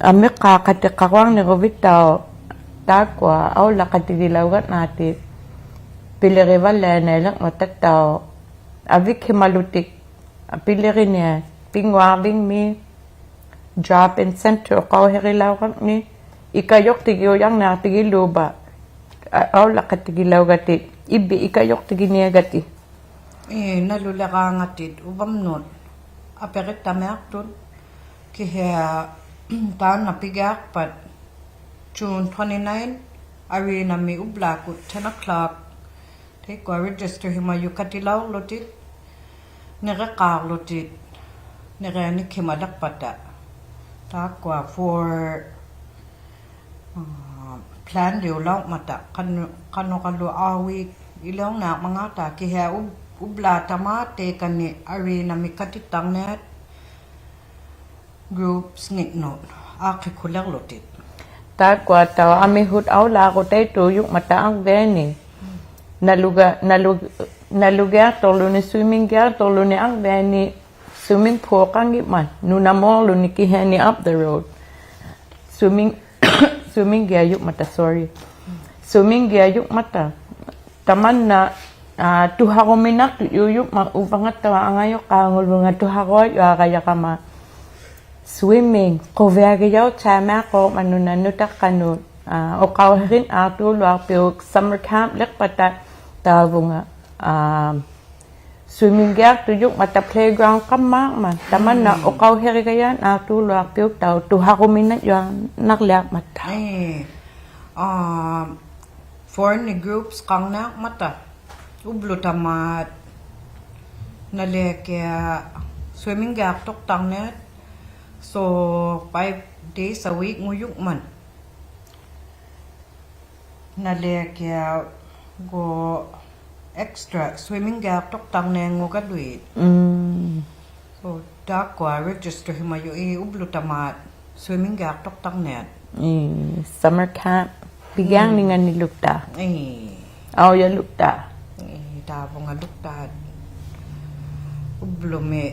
Amiqqaaqatiqaruarniruvittauq taakkua aulaqatigilaugatnaatit pilirivallianaliqmatattauq avikhimalutik piliriniat pinnguarvingmi. Drop-in center uqauhirilauqarni, ikajuqtigiujarniaqtigiluuba, a-, aulaqatigilaugatit, ivvit ikajuqtiginiagatit. Ii, naluliraangatit uvamnut apirittamiaqtut, kihiaq taanna pigiaqpat June twenty-nine, arena-mi ublaakkut ten o'clock. Taikkua register-himajukatilauqłutit, niriqaaqłutit, nirianikhimaliqpata. Taakkua four, aa, plan-liulauqmata, qanu-, qanuqalu a-week iliurniarmangaata, kihiaq ub-, ublaaq tamaat taikani arena-mi katittarniat groups-nginnut aaqqikhuliqłutit. Taakkuattauq amihut aulaaqutaituujungmata Arviani. Naluga-, nalu-, nalugiaqtuqłuni swimming-giaqtuqłuni Arviani swimming pool-qanngimmat, nunamuuqłuni kihiani up the road. Swimming, swimming-giajungmata, sorry. Swimming-giajungmata. Tamanna, aa, tuharuminaqtujuujungmat uvangattauq angajuqqaangulvunga tuharuajuarajaqama. Swimming, quviagijautsaimaaqquuqmat nuna nutaqqanut, aa, uqauhirinaqtuuluaqpiuk summer camp-liqpata taavunga, aa, Swimming-ᒋᐊᖅᑐᔪᖕᒪᑕ playground-ᖃᒻᒫᕐᒪᑦ. ᑕᒪᓐᓇ ᐅᖃᐅᓯᕆᒐᔭᓐ ᐋᑐᓗᐊᖅᐱᐅᒃᑕᐅᖅ ᑐᓴᕈᒥᓇᔪᐊᕐᓇᕐᓕᐊᕐᒪᑕ. ᐄ, ᐋ, foreign groups-ᖃᕐᓂᐊᕐᒪᑕ. ᐅᑉᓗᑕᒫᑦ ᓇᓕᐊᑭᐊᖅ swimming-ᒋᐊᖅᑐᖅᑕᕐᓂᐊᑦ. So, five days a week-ᖑᔪᖕᒪᑦ. ᓇᓕᐊᑭᐊᖅ ᒎ extra swimming-ᒋᐊᖅᑐᖅᑕᕐᓂᐊᖑᒐᓗᐃᑦ. ᒻᒻ. So, ᑖᒃᑯᐊ register-ᓯᒪᔪᖅ ᐅᑉᓗᑕᒫᑦ swimming-ᒋᐊᖅᑐᖅᑕᕐᓂᐊᑦ. ᐄ, summer camp ᐱᒋᐊᕐᓂᖓᓂᓗᒃᑖ. ᒻᒻ. ᐄ. ᐊᐅᔭᓗᒃᑖ. ᐄ, ᑖᕗᖓᓗᒃᑖ. ᐅᑉᓗᒥ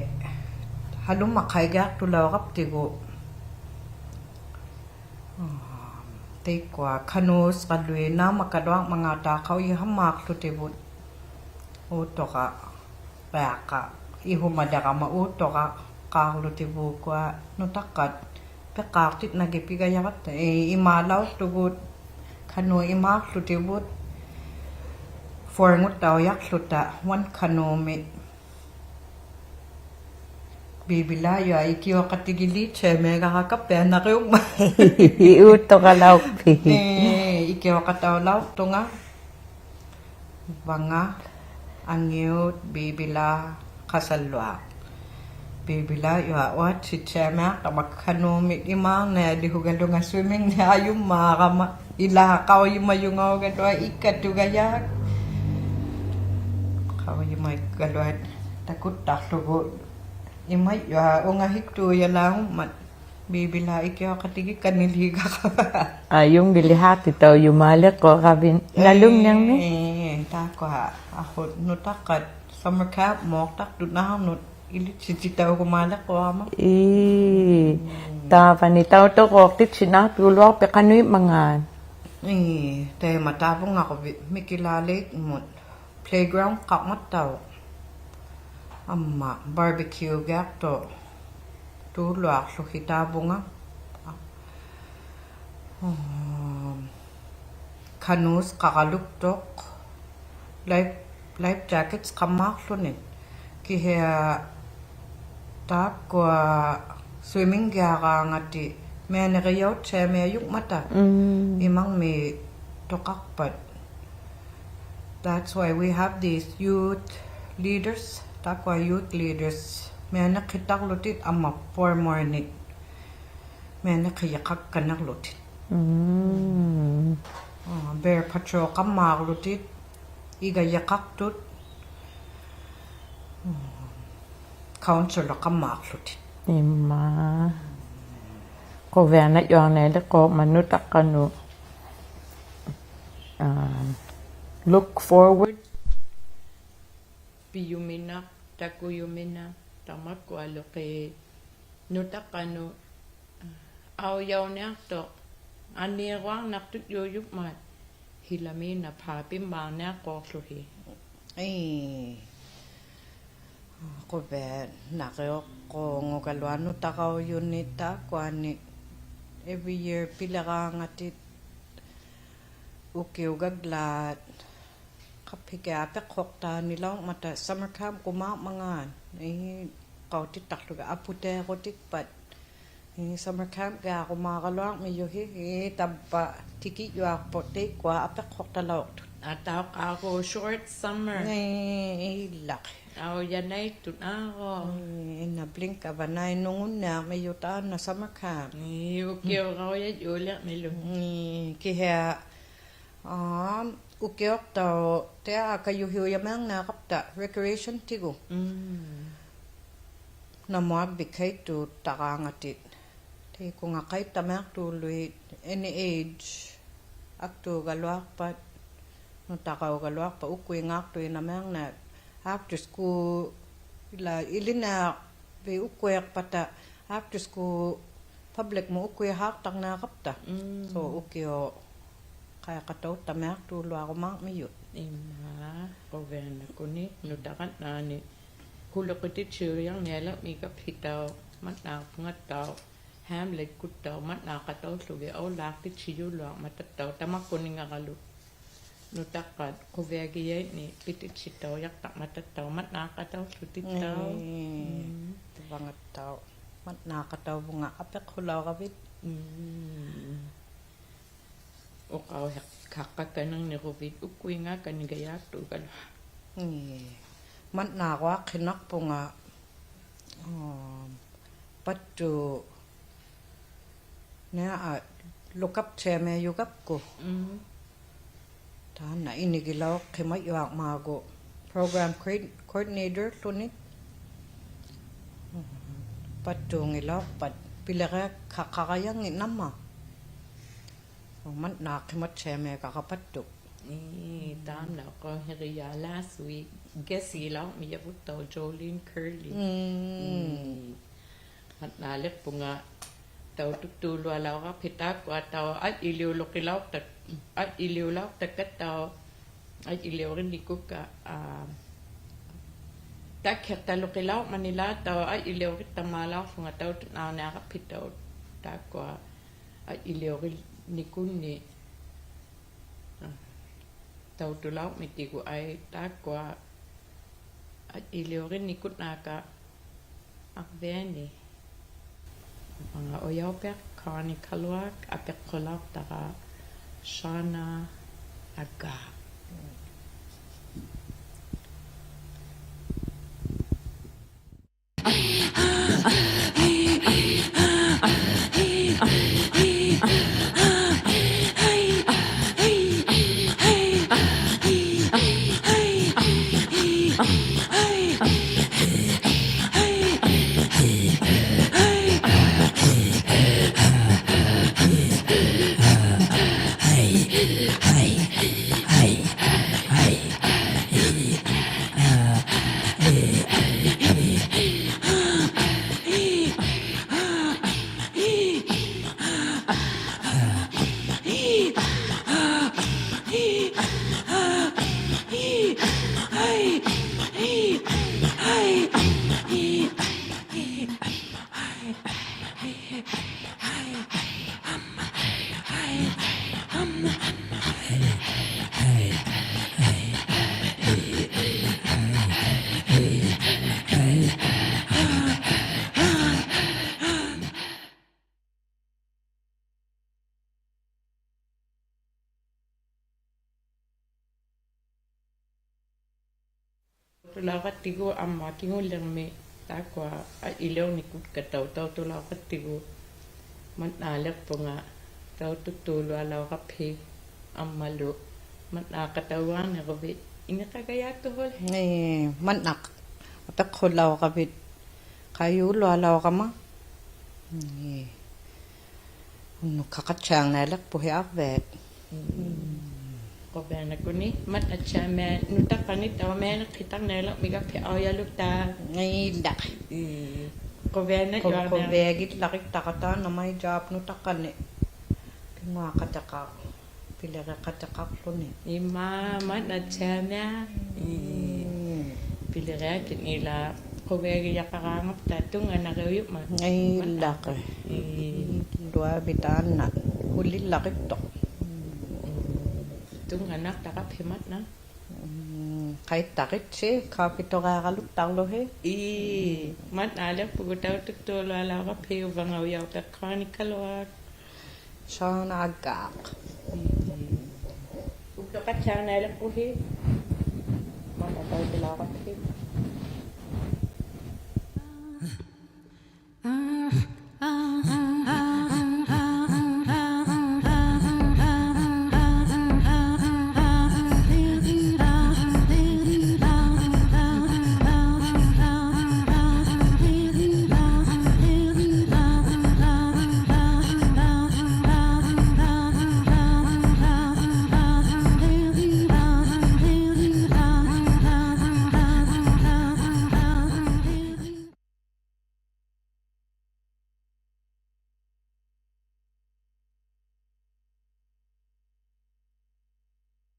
ᖃᓗᒪᖃᐃᒋᐊᖅᑐᓚᐅᕋᑉᑎᒍ. ᐋ, ᑕᐃᒃᑯᐊ canoes-ᖃᓗᐃᑦ ᓈᒻᒪᑲᓗᐊᕐᒪᖔᑕ ᖃᐅᔨᓴᒻᒫᖅᖢᑎᕗᑦ. ᐆᑦᑐᕋ, ᐱᐊᖃ, ᐃᓱᒪᓕᕋᒪ ᐆᑦᑐᕋᖃᕐᓗᑎᕗᑦ ᐅᑯᐊ ᓄᑕᖅᑲᑦ ᐱᖃᖅᑎᑦ ᓇᒋᐱᒐᔭᕋᑦᑕ, ᐄ, ᐃᒫᓚᐅᖅᑐᒍᑦ, canoe ᐃᒫᖅᖢᑎᕗᑦ, four-ᖑᑦᑕᐅᔭᖅᖢᑕ, one canoe-ᒥ. ᐱᐱᓚᔪᐊ ᐃᑭᐅᖃᑎᒋᓖᑦᓯᐊᒥᐊᒐᕋ ᖃᑉᐱᐊᓇᕆᐅᒻᒪᑦ. ᐆᑦᑐᕋᓚᐅᖅᐱᒃ. ᐄ, ᐃᑭᐅᖃᑕᐅᓚᐅᖅᑐᖓ. ᐅᕙᖓ, ᐊᖏᐅᑦ, ᐱᐱᓚ, ᖃᓴᓪᓗᐊᖅ. ᐱᐱᓚᔪᐊ ᐅᐊᑦᓯᑦᓯᐊᒥᐊᖅᑕᒪ canoe-ᒥᑦ ᐃᒫᕐᓂᐊᓕᓱᒐᓗᖓ swimming-ᓂᐊᔪᒻᒫᕋᒪ. ᐃᓛ ᖃᐅᔨᒪᔪᖓᐅᒐᓗᐊᑦ ᐃᑲᑐᒐᔭᒃ. ᖃᐅᔨᒪᐃᒐᓗᐊᑦ ᑕᑯᑦᑕᖅᖢᒍ. ᐃᒪᔪᐊ ᐅᖓᓯᒃᑑᔭᓛᖑᒻᒪᑦ. ᐱᐱᓚ ᐃᑭᐅᖃᑎᒋᒃᑲᓐᓂᓕᒐᕋ. ᐊᔪᙱᓕᓵᖅᑎᑕᐅᔪᒪᓕᖅᑯᖅ ᖃᕕᓐ. ᓇᓗᖕᓂᕐᒥ. ᐄ, ᑖᒃᑯᐊ ᐊᓱ ᓄᑕᖅᑲᑦ summer camp-ᒨᖅᑕᖅᑐᑦ ᓈᕐᓄᑦ ᐃᓕᑦᓯᑎᑕᐅᒍᒪᓕᖅᑯᕋᒪ. ᐄ, ᑕᕝᕙᓂ ᑕᐅᑐᕈᖅᑎᑦᓯᓈᖅᑐᓗᐊᖅᐱᑦ ᖃᓄᐃᒻᒪᖔᑦ. ᐄ, ᑕᐃᒪ ᑖᕗᖓᖁᕕᑦ ᒥᑭᓛᓕᖕᒧᑦ. Playground-ᖃᕐᒪᑦᑕᐅᖅ. ᐊᒻᒪ barbecue-ᒋᐊᖅᑐᖅᑑᓗᐊᖅᖢᓯ ᑖᕗᖓ. ᐋ, canoes-ᖃᕋᓗᒃᑐᖅ. Life, life jackets-ᖃᕐᒫᖅᖢᓂ. ᑭᓯᐊ ᑖᒃᑯᐊ swimming-ᒋᐊᕌᖓᑎᒃ ᒥᐊᓂᕆᔭᐅᑦᓯᐊᒥᐊᔪᖕᒪᑕ. ᒻᒻ. ᐃᒪᕐᒥ ᑐᖃᖅᐸᑦ. That's why we have these youth leaders, ᑖᒃᑯᐊ youth leaders, ᒥᐊᓂᖅᓯᑕᕐᓗᑎᑦ ᐊᒻᒪ four more-ᓂᒃ ᒥᐊᓂᖅᓯᔨᖃᒃᑲᓐᓂᕐᓗᑎᑦ. ᒻᒻ. ᐋ, Bear Patrol-ᖃᒻᒫᕐᓗᑎᑦ, ᐃᒐᔨᖃᖅᑐᑦ, counsellor-ᖃᒻᒫᕐᓗᑎᑦ. ᐃᒻᒪ. ᖁᕕᐊᓇᔪᐊᕐᓂᐊᓕᖅᑯᖅ ᒪᓐᓄ ᑕᖅᑲᓄ. ᐋ, look forward. ᐱᔪᒥᓇᖅ, ᑕᑯᔪᒥᓇᖅ, ᑕᒪᒃᑯᐊᓗᒃᑭ ᓄᑕᖅᑲᓄᑦ ᐊᐅᔭᐅᓂᐊᖅᑐᖅ, ᐊᓃᕈᐊᕐᓇᖅᑐᔫᔪᖕᒪᑦ, ᓯᓚᒦᓐᓇᖅᐹᖅ ᐱᒻᒫᕐᓂᐊᖅᑰᖅᖢᓯ. ᐄ. ᖁᕕᐊᓇᕆᐅᖅᑰᖑᒐᓗᐊᖅ ᓄᑕᕋᐅᔪᓂᒃ ᑖᒃᑯᐊᓂᒃ every year ᐱᓕᕌᖓᑎᒃ ᐅᑭᐅᒐᒡᓛᑦ ᖃᑉᓯᑭᐊᖅ ᐊᐱᖅᓱᖅᑖᓂᓚᐅᕐᒪᑕ summer camp-ᖑᒫᕐᒪᖔᑦ. ᐄ, ᖃᐅᑎᑦᑕᖅᖢᒐ ᐊᐳᑕᐃᕈᑎᒃᐸᑦ. ᐄ, summer camp-ᒋᐊᕈᒫᕋᓗᐊᕐᒥᔪᓯ, ᐄ, ᑕᕝᕙ ᑎᑭᔾᔪᐊᖅᐳᖅ ᑕᐃᒃᑯᐊ ᐊᐱᖅᓱᖅᑕᓚᐅᖅᑐᑦ. ᐊᑕᐅᖅᑳᕈ short summer. ᐄ, ᐃᓛᒃ. ᐊᐅᔭᓇᐃᑦᑐᖅ ᐊᕈ. ᐄ, in a blink of an eye ᓄᖑᓐᓂᐊᕐᒥᔪᑦ ᑖᓐᓇ summer camp. ᐄ, ᐅᑭᐅᕋᐅᔭᔪᓕᕐᒥᓗ. ᐄ, ᑭᓯᐊ ᐋ, ᐅᑭᐅᖅᑕᐅᖅ ᑎᐊ ᐊᑲᔪᓯᐅᔭᒥᐊᕐᓂᐊᖅᑲᑉᑕ recreation-ᑎᒍ. ᒻᒻ. ᓇᒧᐊᕐᕕᒃᓴᐃᑦᑑᑦᑕᕌᖓᑎᒃ. ᑕᐃᑯᖓ ᖃᐃᑦᑕᒥᐊᖅᑑᓗᐃᑦ any age, ᐊᒃᑑᒐᓗᐊᖅᐸᑦ, ᓄᑕᕋᐅᒐᓗᐊᖅᐸᑦ ᐅᒃᑯᐃᖔᖅᑐᐃᓐᓇᒥᐊᕐᓂᐊᑦ. After school, ᐃᓛ ᐃᓕᓐᓂᐊᕐᕕᒃ ᐅᒃᑯᐃᖅᐸᑕ, after school public-ᒧᑦ ᐅᒃᑯᐃᓵᖅᑕᕐᓂᐊᖅᑲᑉᑕ. ᒻᒻ. So, ᐅᑭᐅᖅ ᖃᐃᖃᑕᐅᑦᑕᒥᐊᖅᑑᓗᐊᕈᒫᕐᒥᔪᑦ. ᐃᒫ, ᖁᕕᐊᓇᖅᑯᓂ, ᓄᑕᖅᑲᓐᓂᒃ ᓱᓕᕆᑎᑦᓯᐅᔭᕐᓂᐊᓕᕐᒥᒐᑉᓯᑕᐅ, ᒪᑦᓈᖅᐳᖓᑦᑕᐅ, Hamlet-ᑯᑦᑕᐅ, ᒪᑦᓈᖃᑕᐅᓪᓗᒋᑦ ᐊᐅᓛᖅᑎᑦᓯᔪᓗᐊᕐᒪᑕᑦᑕᐅ, ᑕᒪᒃᑯᓂᖓᕋᓗ. ᓄᑕᖅᑲᑦ ᖁᕕᐊᒋᔭᐃᑦᓂᒃ ᐱᑎᑦᓯᑕᐅᔭᖅᑕᕐᒪᑕᑦᑕᐅᖅ ᒪᑦᓈᖃᑕᐅᖅᖢᑎᑦᑕᐅᖅ. ᐄ. ᒻᒻ. ᐅᕙᖓᑦᑕᐅᖅ. ᒪᑦᓈᖃᑕᐅᕗᖓ ᐊᐱᖅᓱᓚᐅᕋᕕᑦ. ᒻᒻ. ᐅᖃᐅᓯᖃᖃᓐᓂᕈᕕᑦ ᐅᒃᑯᐃᖓᑲᓂᒐᔮᖅᑑᒐᓗᐊᖅ. ᐄ. ᒪᑦᓈᕈᐊᖅᓯᓐᓇᖅᐳᖓ, ᐋ, ᐸᑦᑐ ᓂᐊ ᐊ, ᓗᑲᑉ ᑕᐃᒪᐃᔪᒐᑉᑯ. ᒻᒻ. ᑖᓐᓇ ᐃᓂᒋᓚᐅᖅᓯᒪᔪᐊᕐᒪᒍ program coordinator-ᖢᓂ. ᐸᑦᑑᙱᓚᐅᖅᐸᑦ ᐱᓕᕆᐊᒃᓴᖃᕋᔭᙱᓐᓇᒪ. ᐅᒪᓐᓇᖅᓯᒪᑦᓯᐊᒻᒪᕆᒐᖃᖅᐸᑦᑐᖅ. ᐄ, ᑖᓐᓇ ᐅᖃᐅᓯᕆᔭᖅ last week, ᖃᓯᓚᐅᕐᒥᔭᕗᑦᑕᐅᖅ Jolene Curley. ᒻᒻ. ᒻᒻ. ᒪᑦᓈᓕᖅᐳᖓ ᑕᐅᑐᒃᑑᓗᐊᓚᐅᕋᑉᓯ ᑖᒃᑯᐊᑦᑕᐅᖅ ᐊᔾᔨᓕᐅᓗᕿᓚᐅᖅᑕᒃ-, ᐊᔾᔨᓕᐅᓚᐅᖅᑕᒃᑲᑦᑕᐅᖅ, ᐊᔾᔨᓕᐅᕆᓂᑯᒃᑲ, ᐋ, ᑕᒃᓯᖅᑕᓗᕿᓚᐅᕐᒪᓂᓛᑦᑕᐅᖅ ᐊᔾᔨᓕᐅᕆᑦᑕᒫᓚᐅᖅᖢᖓ ᑕᐅᑐᓈᕐᓂᐊᕋᑉᓯᑦᑕᐅᖅ ᑖᒃᑯᐊ ᐊᔾᔨᓕᐅᕆᓂᑯᓐᓂᒃ, ᐋ, ᑕᐅᑐᓚᐅᕐᒥᑎᒍ ᐊᐃ ᑖᒃᑯᐊ ᐊᔾᔨᓕᐅᕆᓂᑯᓐᓇᖅᑲ ᐊᕐᕕᐊᓂ. ᐅᕙᖓ ᐅᔭᐅᐱᐊᖅ Connie Kaluak, ᐊᐱᖅᓱᓚᐅᖅᑕᕋ Shauna Agag. ᑐᓚᐅᖃᑦᑎᒍ ᐊᒻᒪ ᑭᖑᓪᓕᕐᒥ ᑖᒃᑯᐊ ᐊᔾᔨᓕᐅᕐᓂᑯᒃᑲᑦᑕᐅᖅ ᑕᐅᑐᓚᐅᖃᑦᑎᒍ. ᒪᑦᓈᓕᖅᐳᖓ ᑕᐅᑐᒃᑑᓗᐊᓚᐅᕋᑉᓯ ᐊᒻᒪᓗ ᒪᑦᓈᖃᑕᐅᔪᐊᕐᓂᕈᕕᑦ ᐃᓂᖃᒐᔮᒃᑐᓲᓪᓕ. ᐄ, ᒪᑦᓇᖅ ᐊᐱᖅᓱᓚᐅᕋᕕᑦ ᖃᐃᔫᓗᐊᓚᐅᕋᒪ. ᐄ. ᐅᓐᓄᒃᓴᖃᑦᓯᐊᕐᓂᐊᓕᖅᐳᓯ ᐊᕐᕕᐊᑦ. ᒻᒻ. ᖁᕕᐊᓇᖅᑯᓂ, ᒪᑦᓇᑦᓯᐊᒥᐊᑦ ᓄᑕᖅᑲᓂᑦᑕᐅᖅ ᒪᐃᓇᖅᓯᑕᕐᓂᐊᓕᕐᒥᒐᑉᓯ ᐊᐅᔭᓗᒃᑕ. ᐄᓛ. ᐄ. ᖁᕕᐊᓇᔪᐊᒥᐊᑦ. ᖁ-, ᖁᕕᐊᒋᓪᓚᕆᒃᑕᕋ ᑖᓐᓇ My Job ᓄᑕᖅᑲᓂ. ᐱᙳᐊᖃᑎᖃᖅ. ᐱᓕᕆᖃᑎᖃᖅᖢᓂ. ᐃᒫᒃ ᒪᑦᓇᑦᓯᐊᒥᐊᑦ. ᒻᒻ. ᐱᓕᕆᐊᑭᓐᓂᓛᒃ ᖁᕕᐊᒋᔭᖃᕌᖓᑉᑕ ᑐᙵᓇᕆᐅᔪᖕᒪᑦ. ᐄᓛᒃ. ᐄ. ᑐᐊᕕᑦ ᑖᓐᓇ ᖁᓕᓪᓚᕆᒃᑐᖅ. ᑐᙵᓇᖅᑕᕋᑉᓯ ᒪᑦᓇ. ᒻᒻ. ᖃᐃᑦᑕᕆᑦᓯ, ᖃᐱᑐᕆᐊᕋᓗᒃᑕᕐᓗᓯ. ᐄ, ᒪᑦᓈᓕᖅᐳᒍᑦ ᑕᐅᑐᒃᑑᓗᐊᓚᐅᕋᑉᓯ ᐅᕙᖓ ᐅᔭᐅᐱᐊᖅ Connie Kaluak. Shauna Agag. ᐅᓪᓗᖃᑦᓯᐊᕐᓂᐊᓕᖅᐳᓯ. ᒪᑦᓇ ᑕᐅᑐᓚᐅᕋᑉᓯ.